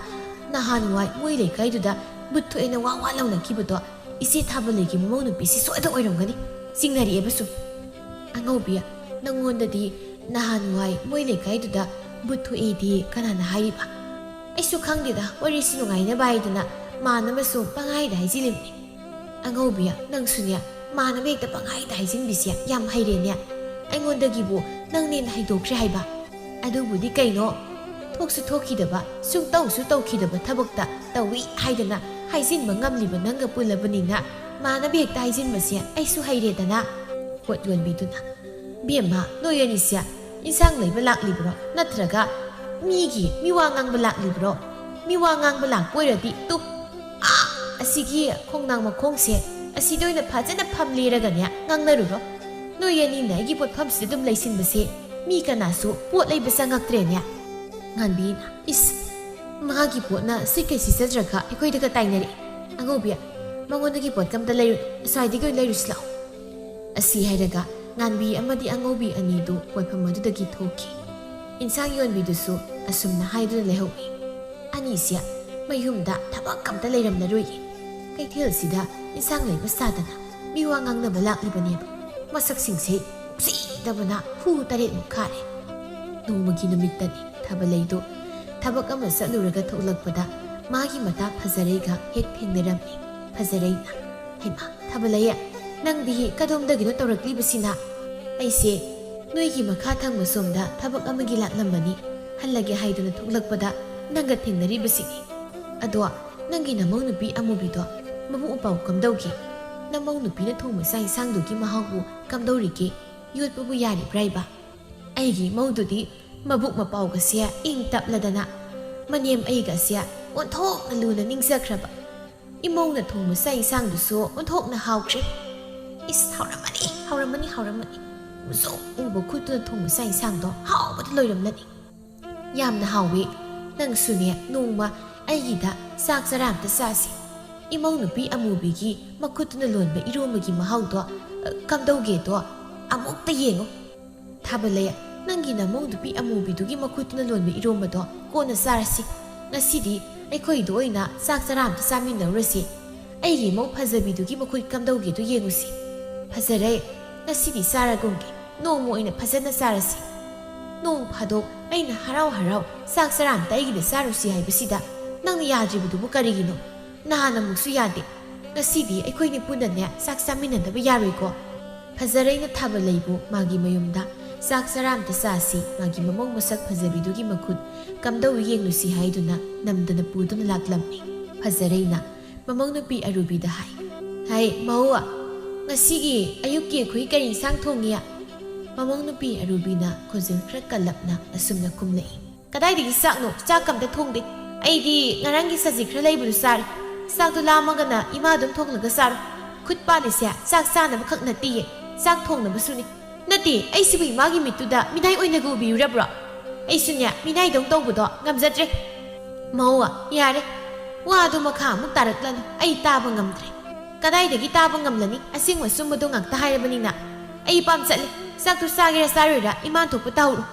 ꯅꯍꯥꯟꯋꯥꯏ ꯃꯣꯏ ꯂꯩꯀꯥꯏꯗꯨꯗ ꯕꯨꯠ ꯊꯣꯛꯑꯦꯅ ꯋꯥ ꯋꯥ ꯂꯥꯎꯅꯈꯤꯕꯗꯣ ꯏꯆꯦ ꯊꯥꯕꯂꯩꯒꯤ ꯃꯃꯧ ꯅꯨꯄꯤꯁꯤ ꯁꯣꯏꯗ ꯑꯣꯏꯔꯝꯒꯅꯤ꯫ ꯆꯤꯡꯅꯔꯛꯑꯦꯕ ꯁꯨꯝ꯫" "ꯑꯉꯧꯕꯤ, ꯅꯪꯉꯣꯟꯗꯗꯤ ꯅꯍꯥꯟꯋꯥꯏ ꯃꯣꯏ ꯂꯩꯀꯥꯏꯗꯨꯗ ꯕꯨꯠ ꯊꯣꯛꯑꯦꯗꯤ ꯀꯅꯥꯅ ꯍꯥꯏꯔꯤꯕ?" "ꯑꯩꯁꯨ ꯈꯪꯗꯦꯗ, ꯋꯥꯔꯤꯁꯤ ꯅꯨꯡꯉꯥꯏꯅꯕ ꯍꯥꯏꯗꯅ ꯃꯥꯅ ꯑꯃꯁꯨ ꯄꯪꯍꯥꯏꯗ ꯍꯥꯏꯖꯤꯜꯂꯤꯕꯅꯤ꯫" "ꯑꯉꯧꯕꯤ, ꯅꯪꯁꯨꯅꯦ, ꯃꯥꯅꯕ ꯍꯦꯛꯇ ꯄꯪꯍꯥꯏꯗ ꯍꯥꯏꯖꯤꯟꯕꯤꯁꯦ ꯌꯥꯝ ꯍꯩꯔꯦꯅꯦ꯫ ꯑꯩꯉꯣꯟꯗꯒꯤꯕꯨ ꯅꯪꯅꯦꯅ ꯍꯩꯗꯣꯛꯈ꯭ꯔꯦ ꯍꯥꯏꯕ꯫ ꯑꯗꯨꯕꯨꯗꯤ ꯀꯩꯅꯣ, ꯊꯣꯛꯁꯨ ꯊꯣꯛꯈꯤꯗꯕ, ꯁꯨꯡꯇꯧꯁꯨ ꯇꯧꯈꯤꯗꯕ ꯊꯕꯛꯇ ꯇꯧꯏ ꯍꯥꯏꯗꯅ ꯍꯥꯏꯖꯤꯟꯕ ꯉꯝꯂꯤꯕ ꯅꯪꯒ ꯄꯨꯜꯂꯕꯅꯤꯅ ꯃꯥꯅꯕ ꯍꯦꯛꯇ ꯍꯥꯏꯖꯤꯟꯕꯁꯦ ꯑꯩꯁꯨ ꯍꯩꯔꯦꯗꯅ꯫" ꯄꯣꯠ ꯌꯣꯟꯕꯤꯗꯨꯅ, "ꯕꯦꯝꯃ, ꯅꯣꯏ ꯑꯅꯤꯁꯦ ꯏꯟꯁꯥꯡ ꯂꯩꯕ ꯂꯥꯛꯂꯤꯕ꯭ꯔꯣ? ꯅꯠꯇ꯭ꯔꯒ ꯃꯤꯒꯤ ꯃꯤꯋꯥ ꯉꯥꯡꯕ ꯂꯥꯛꯂꯤꯕ꯭ꯔꯣ? ꯃꯤꯋꯥ ꯉꯥꯡꯕ ꯂꯥꯛꯄ ꯑꯣꯏꯔꯗꯤ ꯇꯨ, ꯑꯥ, ꯑꯁꯤꯒꯤ ꯈꯣꯡꯅꯥꯡ ꯃꯈꯣꯡꯁꯦ ꯑꯁꯤꯗ ꯑꯣꯏꯅ ꯐꯖꯅ ꯐꯝꯂꯦꯔꯒꯅꯦ ꯉꯥꯡꯅꯔꯨꯔꯣ꯫ ꯅꯣꯏ ꯑꯅꯤꯅ ꯑꯩꯒꯤ ꯄꯣꯠꯐꯝꯁꯤꯗ ꯑꯗꯨꯝ ꯂꯩꯁꯤꯟꯕꯁꯦ ꯃꯤ ꯀꯅꯥꯁꯨ ꯄꯣꯠ ꯂꯩꯕ ꯆꯪꯉꯛꯇ꯭ꯔꯦꯅꯦ꯫" ꯉꯥꯟꯕꯤꯅ, "ꯏꯁ, ꯃꯥꯒꯤ ꯄꯣꯠꯅ ꯁꯤꯠꯀꯩ ꯁꯤꯠꯆꯗ꯭ꯔꯒ ꯑꯩꯈꯣꯏꯗꯒ ꯇꯥꯏꯅꯔꯛꯏ꯫ ꯑꯉꯧꯕꯤ, ꯃꯉꯣꯟꯗꯒꯤ ꯄꯣꯠꯀ ꯑꯝꯇ ꯂꯩꯔꯨ, ꯑꯁ꯭ꯋꯥꯏꯗꯒꯤ ꯑꯣꯏꯅ ꯂꯩꯔꯨꯁꯤ ꯂꯥꯛꯑꯣ꯫" ꯑꯁꯤ ꯍꯥꯏꯔꯒ ꯉꯥꯟꯕꯤ ꯑꯃꯗꯤ ꯑꯉꯧꯕꯤ ꯑꯅꯤꯗꯨ ꯄꯣꯠꯐꯝ ꯑꯗꯨꯗꯒꯤ ꯊꯣꯛꯈꯤ꯫ ꯏꯟꯁꯥꯡ ꯌꯣꯟꯕꯤꯗꯨꯁꯨ ꯑꯁꯨꯝꯅ ꯍꯥꯏꯗꯨꯅ ꯂꯩꯍꯧꯏ, "ꯑꯅꯤꯁꯦ ꯃꯌꯨꯝꯗ ꯊꯕꯛ ꯑꯝꯇ ꯂꯩꯔꯝꯂꯔꯣꯏꯌꯦ꯫ ꯀꯩꯊꯦꯜꯁꯤꯗ ꯏꯟꯁꯥꯡ ꯂꯩꯕ ꯁꯥꯗꯅ ꯃꯤꯋꯥ ꯉꯥꯡꯅꯕ ꯂꯥꯛꯂꯤꯕꯅꯦꯕ꯫ ꯃꯁꯛꯁꯤꯡꯁꯦ ꯎꯁꯤꯠꯇꯕꯅ ꯍꯨ ꯇꯔꯦꯠꯃꯨꯛ ꯈꯥꯔꯦ꯫" ꯅꯣꯡꯃꯒꯤ ꯅꯨꯃꯤꯠꯇꯅꯤ ꯊꯥꯕꯂꯩꯗꯨ ꯊꯕꯛ ꯑꯃ ꯆꯠꯂꯨꯔꯒ ꯊꯣꯛꯂꯛꯄꯗ ꯃꯥꯒꯤ ꯃꯇꯥ ꯐꯖꯔꯩꯒ ꯍꯦꯛ ꯊꯦꯡꯅꯔꯝꯃꯤ꯫ ꯐꯖꯔꯩꯅ, "ꯍꯩꯃꯥ, ꯊꯥꯕꯂꯩ, ꯅꯪꯗꯤ ꯀꯗꯣꯝꯗꯒꯤꯅꯣ ꯇꯧꯔꯛꯂꯤꯕꯁꯤꯅ?" "ꯑꯩꯁꯦ ꯅꯣꯏꯒꯤ ꯃꯈꯥ ꯊꯪꯕ ꯁꯣꯝꯗ ꯊꯕꯛ ꯑꯃꯒꯤ ꯂꯥꯛꯂꯝꯕꯅꯤ꯫ ꯍꯜꯂꯒꯦ ꯍꯥꯏꯗꯨꯅ ꯊꯣꯛꯂꯛꯄꯗ ꯅꯪꯒ ꯊꯦꯡꯅꯔꯤꯕꯁꯤꯅꯤ꯫ ꯑꯗꯣ ꯅꯪꯒꯤ ꯅꯃꯧ ꯅꯨꯄꯤ ꯑꯃꯨꯕꯤꯗꯣ ꯃꯕꯨꯛ ꯃꯄꯥꯎ ꯀꯝꯗꯧꯒꯦ? ꯅꯃꯧ ꯅꯨꯄꯤꯅ ꯊꯣꯡꯕ ꯆꯥꯛ ꯏꯟꯁꯥꯡꯗꯨꯒꯤ ꯃꯍꯥꯎꯕꯨ ꯀꯝꯗꯧꯔꯤꯒꯦ? ꯌꯣꯠꯄꯕꯨ ꯌꯥꯔꯤꯕ꯭ꯔꯥ ꯏꯕ? ꯑꯩꯒꯤ ꯏꯃꯧꯗꯨꯗꯤ ꯃꯕꯨꯛ ꯃꯄꯥꯎꯒꯁꯦ ꯏꯪ ꯇꯞꯂꯗꯅ ꯃꯅꯦꯝ ꯑꯩꯒꯁꯦ ꯑꯣꯟꯊꯣꯛꯅ ꯂꯨꯅ ꯅꯤꯡꯖꯈ꯭ꯔꯕ꯫ ꯏꯃꯧꯅ ꯊꯣꯡꯕ ꯆꯥꯛ ꯏꯟꯁꯥꯡꯗꯨꯁꯨ ꯑꯣꯟꯊꯣꯛꯅ ꯍꯥꯎꯈ꯭ꯔꯦ꯫ ꯏꯁ, ꯍꯥꯎꯔꯝꯃꯅꯤ, ꯍꯥꯎꯔꯝꯃꯅꯤ, ꯍꯥꯎꯔꯝꯃꯅꯤ꯫ ꯃꯨꯁꯨꯛ ꯃꯨꯕ ꯈꯨꯠꯇꯨꯅ ꯊꯣꯡꯕ ꯆꯥꯛ ꯏꯟꯁꯥꯡꯗꯣ ꯍꯥꯎꯕꯗ ꯂꯣꯏꯔꯝꯂꯅꯤ꯫ ꯌꯥꯝꯅ ꯍꯥꯎꯋꯤ꯫ ꯅꯪꯁꯨꯅꯦ ꯅꯣꯡꯃ ꯑꯩꯒꯤꯗ ꯆꯥꯛ ꯆꯔꯥ ꯑꯝꯇ ꯆꯥꯁꯤ꯫ ꯏꯃꯧ ꯅꯨꯄꯤ ꯑꯃꯨꯕꯤꯒꯤ ꯃꯈꯨꯠꯇꯨꯅ ꯂꯣꯟꯕ ꯏꯔꯣꯝꯕꯒꯤ ꯃꯍꯥꯎꯗꯣ, ꯑ, ꯀꯝꯗꯧꯒꯦꯗꯣ ꯑꯃꯨꯛꯇ ꯌꯦꯡꯉꯨ꯫" "ꯊꯥꯕꯂꯩ, ꯅꯪꯒꯤ ꯅꯃꯧ ꯅꯨꯄꯤ ꯑꯃꯨꯕꯤꯗꯨꯒꯤ ꯃꯈꯨꯠꯇꯨꯅ ꯂꯣꯟꯕ ꯏꯔꯣꯝꯕꯗꯣ ꯀꯣꯟꯅ ꯆꯥꯔꯁꯤ꯫ ꯉꯁꯤꯗꯤ ꯑꯩꯈꯣꯏꯗ ꯑꯣꯏꯅ ꯆꯥꯛ ꯆꯔꯥ ꯑꯝꯇ ꯆꯥꯃꯤꯟꯅꯔꯨꯔꯁꯤ꯫ ꯑꯩꯒꯤ ꯏꯃꯧ ꯐꯖꯕꯤꯗꯨꯒꯤ ꯃꯈꯨꯠ ꯀꯝꯗꯧꯒꯦꯗꯣ ꯌꯦꯡꯉꯨꯁꯤ꯫" "ꯐꯖꯔꯦ, ꯉꯁꯤꯗꯤ ꯆꯥꯔꯒꯨꯝꯒꯦ꯫ ꯅꯣꯡꯃ ꯑꯣꯏꯅ ꯐꯖꯅ ꯆꯥꯔꯁꯤ꯫ ꯅꯣꯡ ꯐꯥꯗꯣꯛ ꯑꯩꯅ ꯍꯔꯥꯎ ꯍꯔꯥꯎ ꯆꯥꯛ ꯆꯔꯥ ꯑꯝꯇ ꯑꯩꯒꯤꯗ ꯆꯥꯔꯨꯁꯤ ꯍꯥꯏꯕꯁꯤꯗ ꯅꯪꯅ ꯌꯥꯗ꯭ꯔꯤꯕꯗꯨꯕꯨ ꯀꯔꯤꯒꯤꯅꯣ? ꯅꯍꯥꯟ ꯑꯃꯨꯛꯁꯨ ꯌꯥꯗꯦ꯫ ꯉꯁꯤꯗꯤ ꯑꯩꯈꯣꯏꯅꯤ ꯄꯨꯟꯅꯅꯦ ꯆꯥꯛ ꯆꯥꯃꯤꯟꯅꯗꯕ ꯌꯥꯔꯣꯏꯀꯣ꯫" ꯐꯖꯔꯩꯅ ꯊꯥꯕꯂꯩꯕꯨ ꯃꯥꯒꯤ ꯃꯌꯨꯝꯗ ꯆꯥꯛ ꯆꯔꯥ ꯑꯝꯇ ꯆꯥꯁꯤ, ꯃꯥꯒꯤ ꯃꯃꯧ ꯃꯁꯛ ꯐꯖꯕꯤꯗꯨꯒꯤ ꯃꯈꯨꯠ ꯀꯝꯗꯧꯏ ꯌꯦꯡꯂꯨꯁꯤ ꯍꯥꯏꯗꯨꯅ ꯅꯝꯗꯅ ꯄꯨꯗꯨꯅ ꯂꯥꯛꯂꯝꯃꯤ꯫ ꯐꯖꯔꯩꯅ ꯃꯃꯧ ꯅꯨꯄꯤ ꯑꯔꯨꯕꯤꯗ ꯍꯥꯏ, "ꯍꯩ, ꯃꯧ, ꯉꯁꯤꯒꯤ ꯑꯌꯨꯛꯀꯤ ꯑꯩꯈꯣꯏ ꯀꯔꯤ ꯏꯟꯁꯥꯡ ꯊꯣꯡꯉꯤ?" ꯃꯃꯧ ꯅꯨꯄꯤ ꯑꯔꯨꯕꯤꯅ ꯈꯣꯟꯖꯦꯜ ꯈꯔ ꯀꯜꯂꯞꯅ ꯑꯁꯨꯝꯅ ꯈꯨꯝꯂꯛꯏ꯫ "ꯀꯗꯥꯏꯗꯒꯤ ꯆꯥꯛꯅꯣ? ꯆꯥꯛ ꯀꯝꯇ ꯊꯣꯡꯗꯦ꯫ ꯑꯩꯗꯤ ꯉꯔꯥꯡꯒꯤ ꯁꯖꯤ ꯈꯔ ꯂꯩꯕꯗꯨ ꯆꯥꯔꯦ꯫ ꯆꯥꯛꯇꯨ ꯂꯥꯝꯃꯒꯅ ꯏꯃꯥ ꯑꯗꯨꯝ ꯊꯣꯡꯂꯒ ꯆꯥꯔꯣ꯫ ꯈꯨꯠ ꯄꯥꯜꯂꯤꯁꯦ ꯆꯥꯛ ꯆꯥꯅꯕ ꯈꯛ ꯅꯠꯇꯤꯌꯦ, ꯆꯥꯛ ꯊꯣꯡꯅꯕꯁꯨꯅꯤ꯫ ꯅꯠꯇꯦ, ꯑꯩꯁꯤꯕꯨ ꯏꯃꯥꯒꯤ ꯃꯤꯠꯇꯨꯗ ꯃꯤꯅꯥꯏ ꯑꯣꯏꯅꯒ ꯎꯕꯤꯔꯨꯔꯕ꯭ꯔꯣ? ꯑꯩꯁꯨꯅꯦ, ꯃꯤꯅꯥꯏꯗꯧ ꯇꯧꯕꯗꯣ ꯉꯝꯖꯗ꯭ꯔꯦ꯫" "ꯃꯧ, ꯌꯥꯔꯦ, ꯋꯥꯗꯨ ꯃꯈꯥ ꯑꯃꯨꯛ ꯇꯥꯔꯛꯂꯅꯨ, ꯑꯩ ꯇꯥꯕ ꯉꯝꯗ꯭ꯔꯦ꯫" "ꯀꯗꯥꯏꯗꯒꯤ ꯇꯥꯕ ꯉꯝꯂꯅꯤ? ꯑꯁꯦꯡꯕ ꯑꯆꯨꯝꯕꯗꯣ ꯉꯥꯛꯇ ꯍꯥꯏꯔꯕꯅꯤꯅ꯫ ꯑꯩ ꯄꯥꯝ ꯆꯠꯂꯦ, ꯆꯥꯛꯇꯨ ꯆꯥꯒꯦꯔꯥ ꯆꯥꯔꯣꯏꯔꯥ ꯏꯃꯥꯟ ꯊꯣꯛꯄ ꯇꯧꯔꯣ꯫"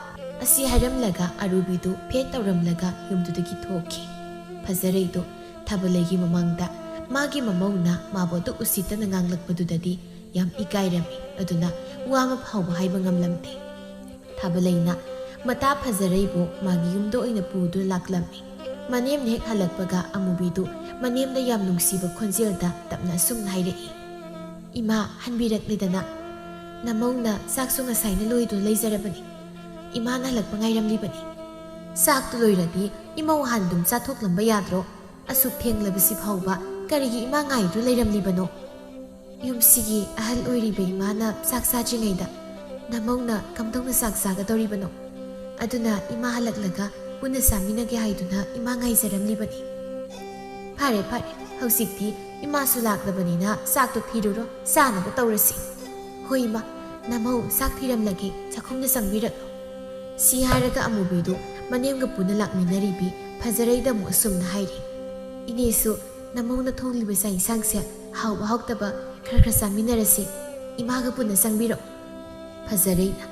ꯑꯁꯤ ꯍꯥꯏꯔꯝꯂꯒ ꯑꯔꯨꯕꯤꯗꯨ ꯐꯦꯠ ꯇꯧꯔꯝꯂꯒ ꯌꯨꯝꯗꯨꯗꯒꯤ ꯊꯣꯛꯈꯤ꯫ ꯐꯖꯔꯩꯗꯨ ꯊꯥꯕꯂꯩꯒꯤ ꯃꯃꯥꯡꯗ ꯃꯥꯒꯤ ꯃꯃꯧꯅ ꯃꯥꯕꯨ ꯑꯗꯨꯛ ꯎꯁꯤꯠꯇꯅ ꯉꯥꯡꯂꯛꯄꯗꯨꯗꯗꯤ ꯌꯥꯝ ꯏꯀꯥꯏꯔꯝꯃꯤ꯫ ꯑꯗꯨꯅ ꯋꯥ ꯑꯃ ꯐꯥꯎꯕ ꯍꯥꯏꯕ ꯉꯝꯂꯝꯗꯦ꯫ ꯊꯥꯕꯂꯩꯅ ꯃꯇꯥ ꯐꯖꯔꯩꯕꯨ ꯃꯥꯒꯤ ꯌꯨꯝꯗ ꯑꯣꯏꯅ ꯄꯨꯗꯨꯅ ꯂꯥꯛꯂꯝꯃꯤ꯫ ꯃꯅꯦꯝꯅ ꯍꯦꯛ ꯍꯜꯂꯛꯄꯒ ꯑꯃꯨꯕꯤꯗꯨ ꯃꯅꯦꯝꯗ ꯌꯥꯝ ꯅꯨꯡꯁꯤꯕ ꯈꯣꯟꯖꯦꯜꯗ ꯇꯞꯅ ꯑꯁꯨꯝꯅ ꯍꯥꯏꯔꯛꯏ, "ꯏꯃꯥ, ꯍꯟꯕꯤꯔꯛꯂꯦꯗꯅ꯫ ꯅꯃꯧꯅ ꯆꯥꯛꯁꯨ ꯉꯁꯥꯏꯅ ꯂꯣꯏꯗꯨꯅ ꯂꯩꯖꯔꯕꯅꯤ꯫ ꯏꯃꯥꯅ ꯍꯜꯂꯛꯄ ꯉꯥꯏꯔꯝꯂꯤꯕꯅꯤ꯫ ꯆꯥꯛꯇꯨ ꯂꯣꯏꯔꯗꯤ ꯏꯃꯧ ꯍꯥꯟꯅ ꯑꯗꯨꯝ ꯆꯥꯊꯣꯛꯂꯝꯕ ꯌꯥꯗ꯭ꯔꯣ? ꯑꯁꯨꯛ ꯊꯦꯡꯂꯕꯁꯤ ꯐꯥꯎꯕ ꯀꯔꯤꯒꯤ ꯏꯃꯥ ꯉꯥꯏꯗꯨꯅ ꯂꯩꯔꯝꯂꯤꯕꯅꯣ? ꯌꯨꯝꯁꯤꯒꯤ ꯑꯍꯜ ꯑꯣꯏꯔꯤꯕ ꯏꯃꯥꯅ ꯆꯥꯛ ꯆꯥꯗ꯭ꯔꯤꯉꯩꯗ ꯅꯃꯧꯅ ꯀꯝꯗꯧꯅ ꯆꯥꯛ ꯆꯥꯒꯗꯧꯔꯤꯕꯅꯣ? ꯑꯗꯨꯅ ꯏꯃꯥ ꯍꯜꯂꯛꯂꯒ ꯄꯨꯟꯅ ꯆꯥꯃꯤꯟꯅꯒꯦ ꯍꯥꯏꯗꯨꯅ ꯏꯃꯥ ꯉꯥꯏꯖꯔꯝꯂꯤꯕꯅꯤ꯫" "ꯐꯔꯦ, ꯐꯔꯦ, ꯍꯧꯖꯤꯛꯇꯤ ꯏꯃꯥꯁꯨ ꯂꯥꯛꯂꯕꯅꯤꯅ ꯆꯥꯛꯇꯣ ꯊꯤꯔꯨꯔꯣ, ꯆꯥꯅꯕ ꯇꯧꯔꯁꯤ꯫ ꯍꯣꯏ ꯏꯃꯥ, ꯅꯃꯧ ꯆꯥꯛ ꯊꯤꯔꯝꯂꯒꯦ, ꯆꯥꯛꯈꯨꯝꯗ ꯆꯪꯕꯤꯔꯛꯂꯣ꯫" ꯁꯤ ꯍꯥꯏꯔꯒ ꯑꯃꯨꯕꯤꯗꯨ ꯃꯅꯦꯝꯒ ꯄꯨꯟꯅ ꯂꯥꯛꯃꯤꯟꯅꯔꯤꯕꯤ ꯐꯖꯔꯩꯗ ꯑꯃꯨꯛ ꯑꯁꯨꯝꯅ ꯍꯥꯏꯔꯤ, "ꯏꯅꯦꯁꯨ ꯅꯃꯧꯅ ꯊꯣꯡꯂꯤꯕ ꯆꯥꯛ ꯏꯟꯁꯥꯡꯁꯦ ꯍꯥꯎꯕ ꯍꯥꯎꯇꯕ ꯈꯔ ꯈꯔ ꯆꯥꯃꯤꯟꯅꯔꯁꯤ꯫ ꯏꯃꯥꯒ ꯄꯨꯟꯅ ꯆꯪꯕꯤꯔꯛꯎ꯫" ꯐꯖꯔꯩꯅ,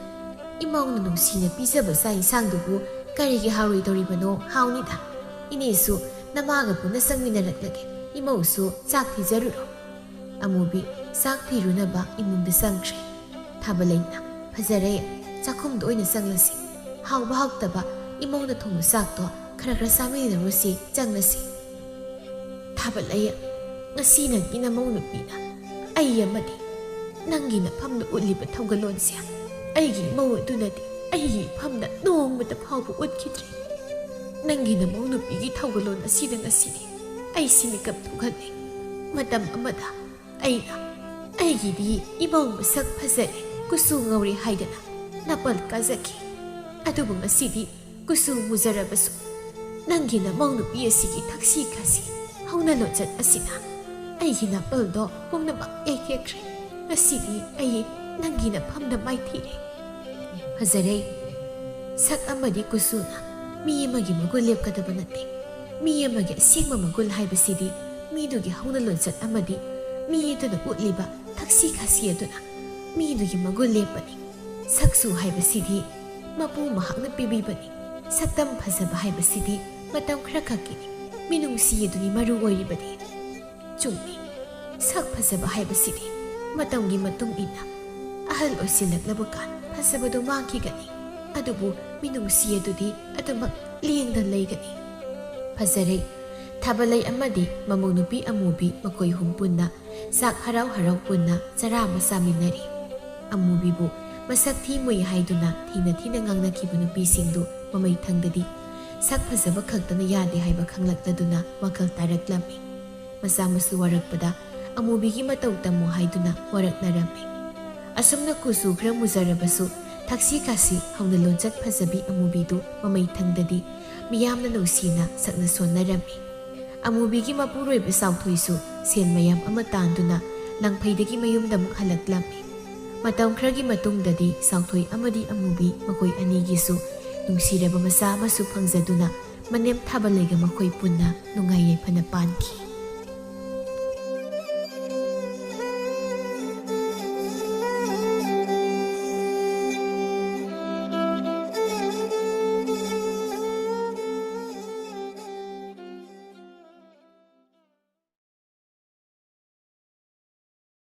"ꯏꯃꯧꯅ ꯅꯨꯡꯁꯤꯅ ꯄꯤꯖꯕ ꯆꯥꯛ ꯏꯟꯁꯥꯡꯗꯨꯕꯨ ꯀꯔꯤꯒꯤ ꯍꯥꯎꯔꯣꯏꯗꯧꯔꯤꯕꯅꯣ? ꯍꯥꯎꯅꯤꯗ꯫ ꯏꯅꯦꯁꯨ ꯅꯃꯥꯒ ꯄꯨꯟꯅ ꯆꯪꯃꯤꯟꯅꯔꯛꯂꯒꯦ꯫ ꯏꯃꯧꯁꯨ ꯆꯥꯛ ꯊꯤꯖꯔꯨꯔꯣ꯫" ꯑꯃꯨꯕꯤ ꯆꯥꯛ ꯊꯤꯔꯨꯅꯕ ꯏꯃꯨꯡꯗ ꯆꯪꯈ꯭ꯔꯦ꯫ ꯊꯥꯕꯂꯩꯅ, "ꯐꯖꯔꯦ, ꯆꯥꯛꯈꯨꯝꯗ ꯑꯣꯏꯅ ꯆꯪꯂꯁꯤ꯫ ꯍꯥꯎꯕ ꯍꯥꯎꯇꯕ ꯏꯃꯧꯅ ꯊꯣꯡꯕ ꯆꯥꯛꯇꯣ ꯈꯔ ꯈꯔ ꯆꯥꯃꯤꯟꯅꯔꯨꯁꯤ, ꯆꯪꯂꯁꯤ꯫" "ꯊꯥꯕꯂꯩ, ꯉꯁꯤ ꯅꯪꯒꯤ ꯅꯃꯧ ꯅꯨꯄꯤꯅ ꯑꯩ ꯑꯃꯗꯤ ꯅꯪꯒꯤ ꯅꯐꯝꯗ ꯎꯠꯂꯤꯕ ꯊꯧꯒꯜꯂꯣꯟꯁꯦ ꯑꯩꯒꯤ ꯏꯃꯧ ꯑꯗꯨꯅꯗꯤ ꯑꯩꯒꯤ ꯏꯐꯝꯗ ꯅꯣꯡꯃꯇ ꯐꯥꯎꯕ ꯎꯠꯈꯤꯗ꯭ꯔꯤ꯫ ꯅꯪꯒꯤ ꯅꯃꯧ ꯅꯨꯄꯤꯒꯤ ꯊꯧꯒꯜꯂꯣꯟ ꯑꯁꯤꯗ ꯉꯁꯤꯗꯤ ꯑꯩꯁꯤ ꯃꯤꯀꯞ ꯊꯣꯛꯍꯜꯂꯤ꯫ ꯃꯇꯝ ꯑꯃꯗ ꯑꯩꯅ ꯑꯩꯒꯤꯗꯤ ꯏꯃꯧ ꯃꯁꯛ ꯐꯖꯔꯦ, ꯀꯨꯆꯨ ꯉꯧꯔꯦ ꯍꯥꯏꯗꯅ ꯅꯥꯄꯜ ꯀꯥꯖꯈꯤ꯫ ꯑꯗꯨꯕꯨ ꯉꯁꯤꯗꯤ ꯀꯨꯆꯨ ꯃꯨꯖꯔꯕꯁꯨ ꯅꯪꯒꯤ ꯅꯃꯧ ꯅꯨꯄꯤ ꯑꯁꯤꯒꯤ ꯊꯛꯁꯤ ꯈꯥꯁꯤ ꯍꯧꯅ ꯂꯣꯟꯆꯠ ꯑꯁꯤꯅ ꯑꯩꯒꯤ ꯅꯥꯄꯜꯗꯣ ꯄꯨꯝꯅꯃꯛ ꯌꯩꯊꯦꯛꯈ꯭ꯔꯦ꯫ ꯉꯁꯤꯗꯤ ꯑꯩ ꯅꯪꯒꯤ ꯅꯐꯝꯗ ꯃꯥꯏꯊꯤꯔꯦ꯫ ꯐꯖꯔꯦ꯫ ꯁꯛ ꯑꯃꯗꯤ ꯀꯨꯆꯨꯅ ꯃꯤ ꯑꯃꯒꯤ ꯃꯒꯨꯟ ꯂꯦꯞꯀꯗꯕ ꯅꯠꯇꯦ꯫ ꯃꯤ ꯑꯃꯒꯤ ꯑꯁꯦꯡꯕ ꯃꯒꯨꯟ ꯍꯥꯏꯕꯁꯤꯗꯤ ꯃꯤꯗꯨꯒꯤ ꯍꯧꯅ ꯂꯣꯟꯆꯠ ꯑꯃꯗꯤ ꯃꯤ ꯑꯗꯨꯅ ꯎꯠꯂꯤꯕ ꯊꯛꯁꯤ ꯈꯥꯁꯤ ꯑꯗꯨꯅ ꯃꯤꯗꯨꯒꯤ ꯃꯒꯨꯟ ꯂꯦꯞꯄꯅꯤ꯫ ꯁꯛꯁꯨ ꯍꯥꯏꯕꯁꯤꯗꯤ ꯃꯄꯨ ꯃꯍꯥꯛꯅ ꯄꯤꯕꯤꯕꯅꯤ꯫ ꯁꯛꯇꯝ ꯐꯖꯕ ꯍꯥꯏꯕꯁꯤꯗꯤ ꯃꯇꯝ ꯈꯔꯈꯛꯀꯤꯅꯤ꯫ ꯃꯤꯅꯨꯡꯁꯤ ꯑꯗꯨꯅꯤ ꯃꯔꯨ ꯑꯣꯏꯔꯤꯕꯗꯤ꯫ ꯆꯨꯝꯃꯤ꯫ ꯁꯛ ꯐꯖꯕ ꯍꯥꯏꯕꯁꯤꯗꯤ ꯃꯇꯝꯒꯤ ꯃꯇꯨꯡ ꯏꯟꯅ ꯑꯍꯜ ꯑꯣꯏꯁꯤꯜꯂꯛꯂꯕ ꯀꯥꯟ ꯐꯖꯕꯗꯨ ꯃꯥꯡꯈꯤꯒꯅꯤ꯫ ꯑꯗꯨꯕꯨ ꯃꯤꯅꯨꯡꯁꯤ ꯑꯗꯨꯗꯤ ꯑꯗꯨꯃꯛ ꯂꯦꯡꯗꯅ ꯂꯩꯒꯅꯤ꯫ ꯐꯖꯔꯦ꯫ ꯊꯥꯕꯂꯩ ꯑꯃꯗꯤ ꯃꯃꯧ ꯅꯨꯄꯤ ꯑꯃꯨꯕꯤ ꯃꯈꯣꯏ ꯑꯍꯨꯝ ꯄꯨꯟꯅ ꯆꯥꯛ ꯍꯔꯥꯎ ꯍꯔꯥꯎ ꯄꯨꯟꯅ ꯆꯔꯥ ꯑꯃ ꯆꯥꯃꯤꯟꯅꯔꯤ꯫ ꯑꯃꯨꯕꯤꯕꯨ ꯃꯁꯛ ꯊꯤ ꯃꯨꯏ ꯍꯥꯏꯗꯨꯅ ꯊꯤꯅ ꯊꯤꯅ ꯉꯥꯡꯅꯈꯤꯕ ꯅꯨꯄꯤꯁꯤꯡꯗꯨ ꯃꯃꯩꯊꯪꯗꯗꯤ ꯁꯛ ꯐꯖꯕ ꯈꯛꯇꯅ ꯌꯥꯗꯦ ꯍꯥꯏꯕ ꯈꯪꯂꯛꯂꯗꯨꯅ ꯋꯥꯈꯜ ꯇꯥꯔꯛꯂꯝꯃꯤ꯫ ꯃꯆꯥ ꯃꯁꯨ ꯋꯥꯔꯛꯄꯗ ꯑꯃꯨꯕꯤꯒꯤ ꯃꯇꯧ ꯇꯝꯃꯨ ꯍꯥꯏꯗꯨꯅ ꯋꯥꯔꯛꯅꯔꯝꯃꯤ꯫ ꯑꯁꯨꯝꯅ ꯀꯨꯆꯨ ꯈꯔ ꯃꯨꯖꯔꯕꯁꯨ ꯊꯛꯁꯤ ꯈꯥꯁꯤ ꯍꯧꯅ ꯂꯣꯟꯆꯠ ꯐꯖꯕꯤ ꯑꯃꯨꯕꯤꯗꯨ ꯃꯃꯩꯊꯪꯗꯗꯤ ꯃꯤꯌꯥꯝꯅ ꯅꯨꯡꯁꯤꯅ ꯁꯛꯅ ꯁꯣꯟꯅꯔꯝꯃꯤ꯫ ꯑꯃꯨꯕꯤꯒꯤ ꯃꯄꯨꯔꯣꯏꯕ ꯆꯥꯎꯊꯣꯏꯁꯨ ꯁꯦꯜ ꯃꯌꯥꯝ ꯑꯃ ꯇꯥꯟꯗꯨꯅ ꯂꯪꯐꯩꯗꯒꯤ ꯃꯌꯨꯝꯗ ꯑꯃꯨꯛ ꯍꯜꯂꯛꯂꯝꯃꯤ꯫ ꯃꯇꯝ ꯈꯔꯒꯤ ꯃꯇꯨꯡꯗꯗꯤ ꯆꯥꯎꯊꯣꯏ ꯑꯃꯗꯤ ꯑꯃꯨꯕꯤ ꯃꯈꯣꯏ ꯑꯅꯤꯒꯤꯁꯨ ꯅꯨꯡꯁꯤꯔꯕ ꯃꯆꯥ ꯑꯃꯁꯨ ꯐꯪꯖꯗꯨꯅ ꯃꯅꯦꯝ ꯊꯥꯕꯂꯩꯒ ꯃꯈꯣꯏ ꯄꯨꯟꯅ ꯅꯨꯡꯉꯥꯏ ꯌꯥꯏꯐꯅ ꯄꯥꯟꯈꯤ꯫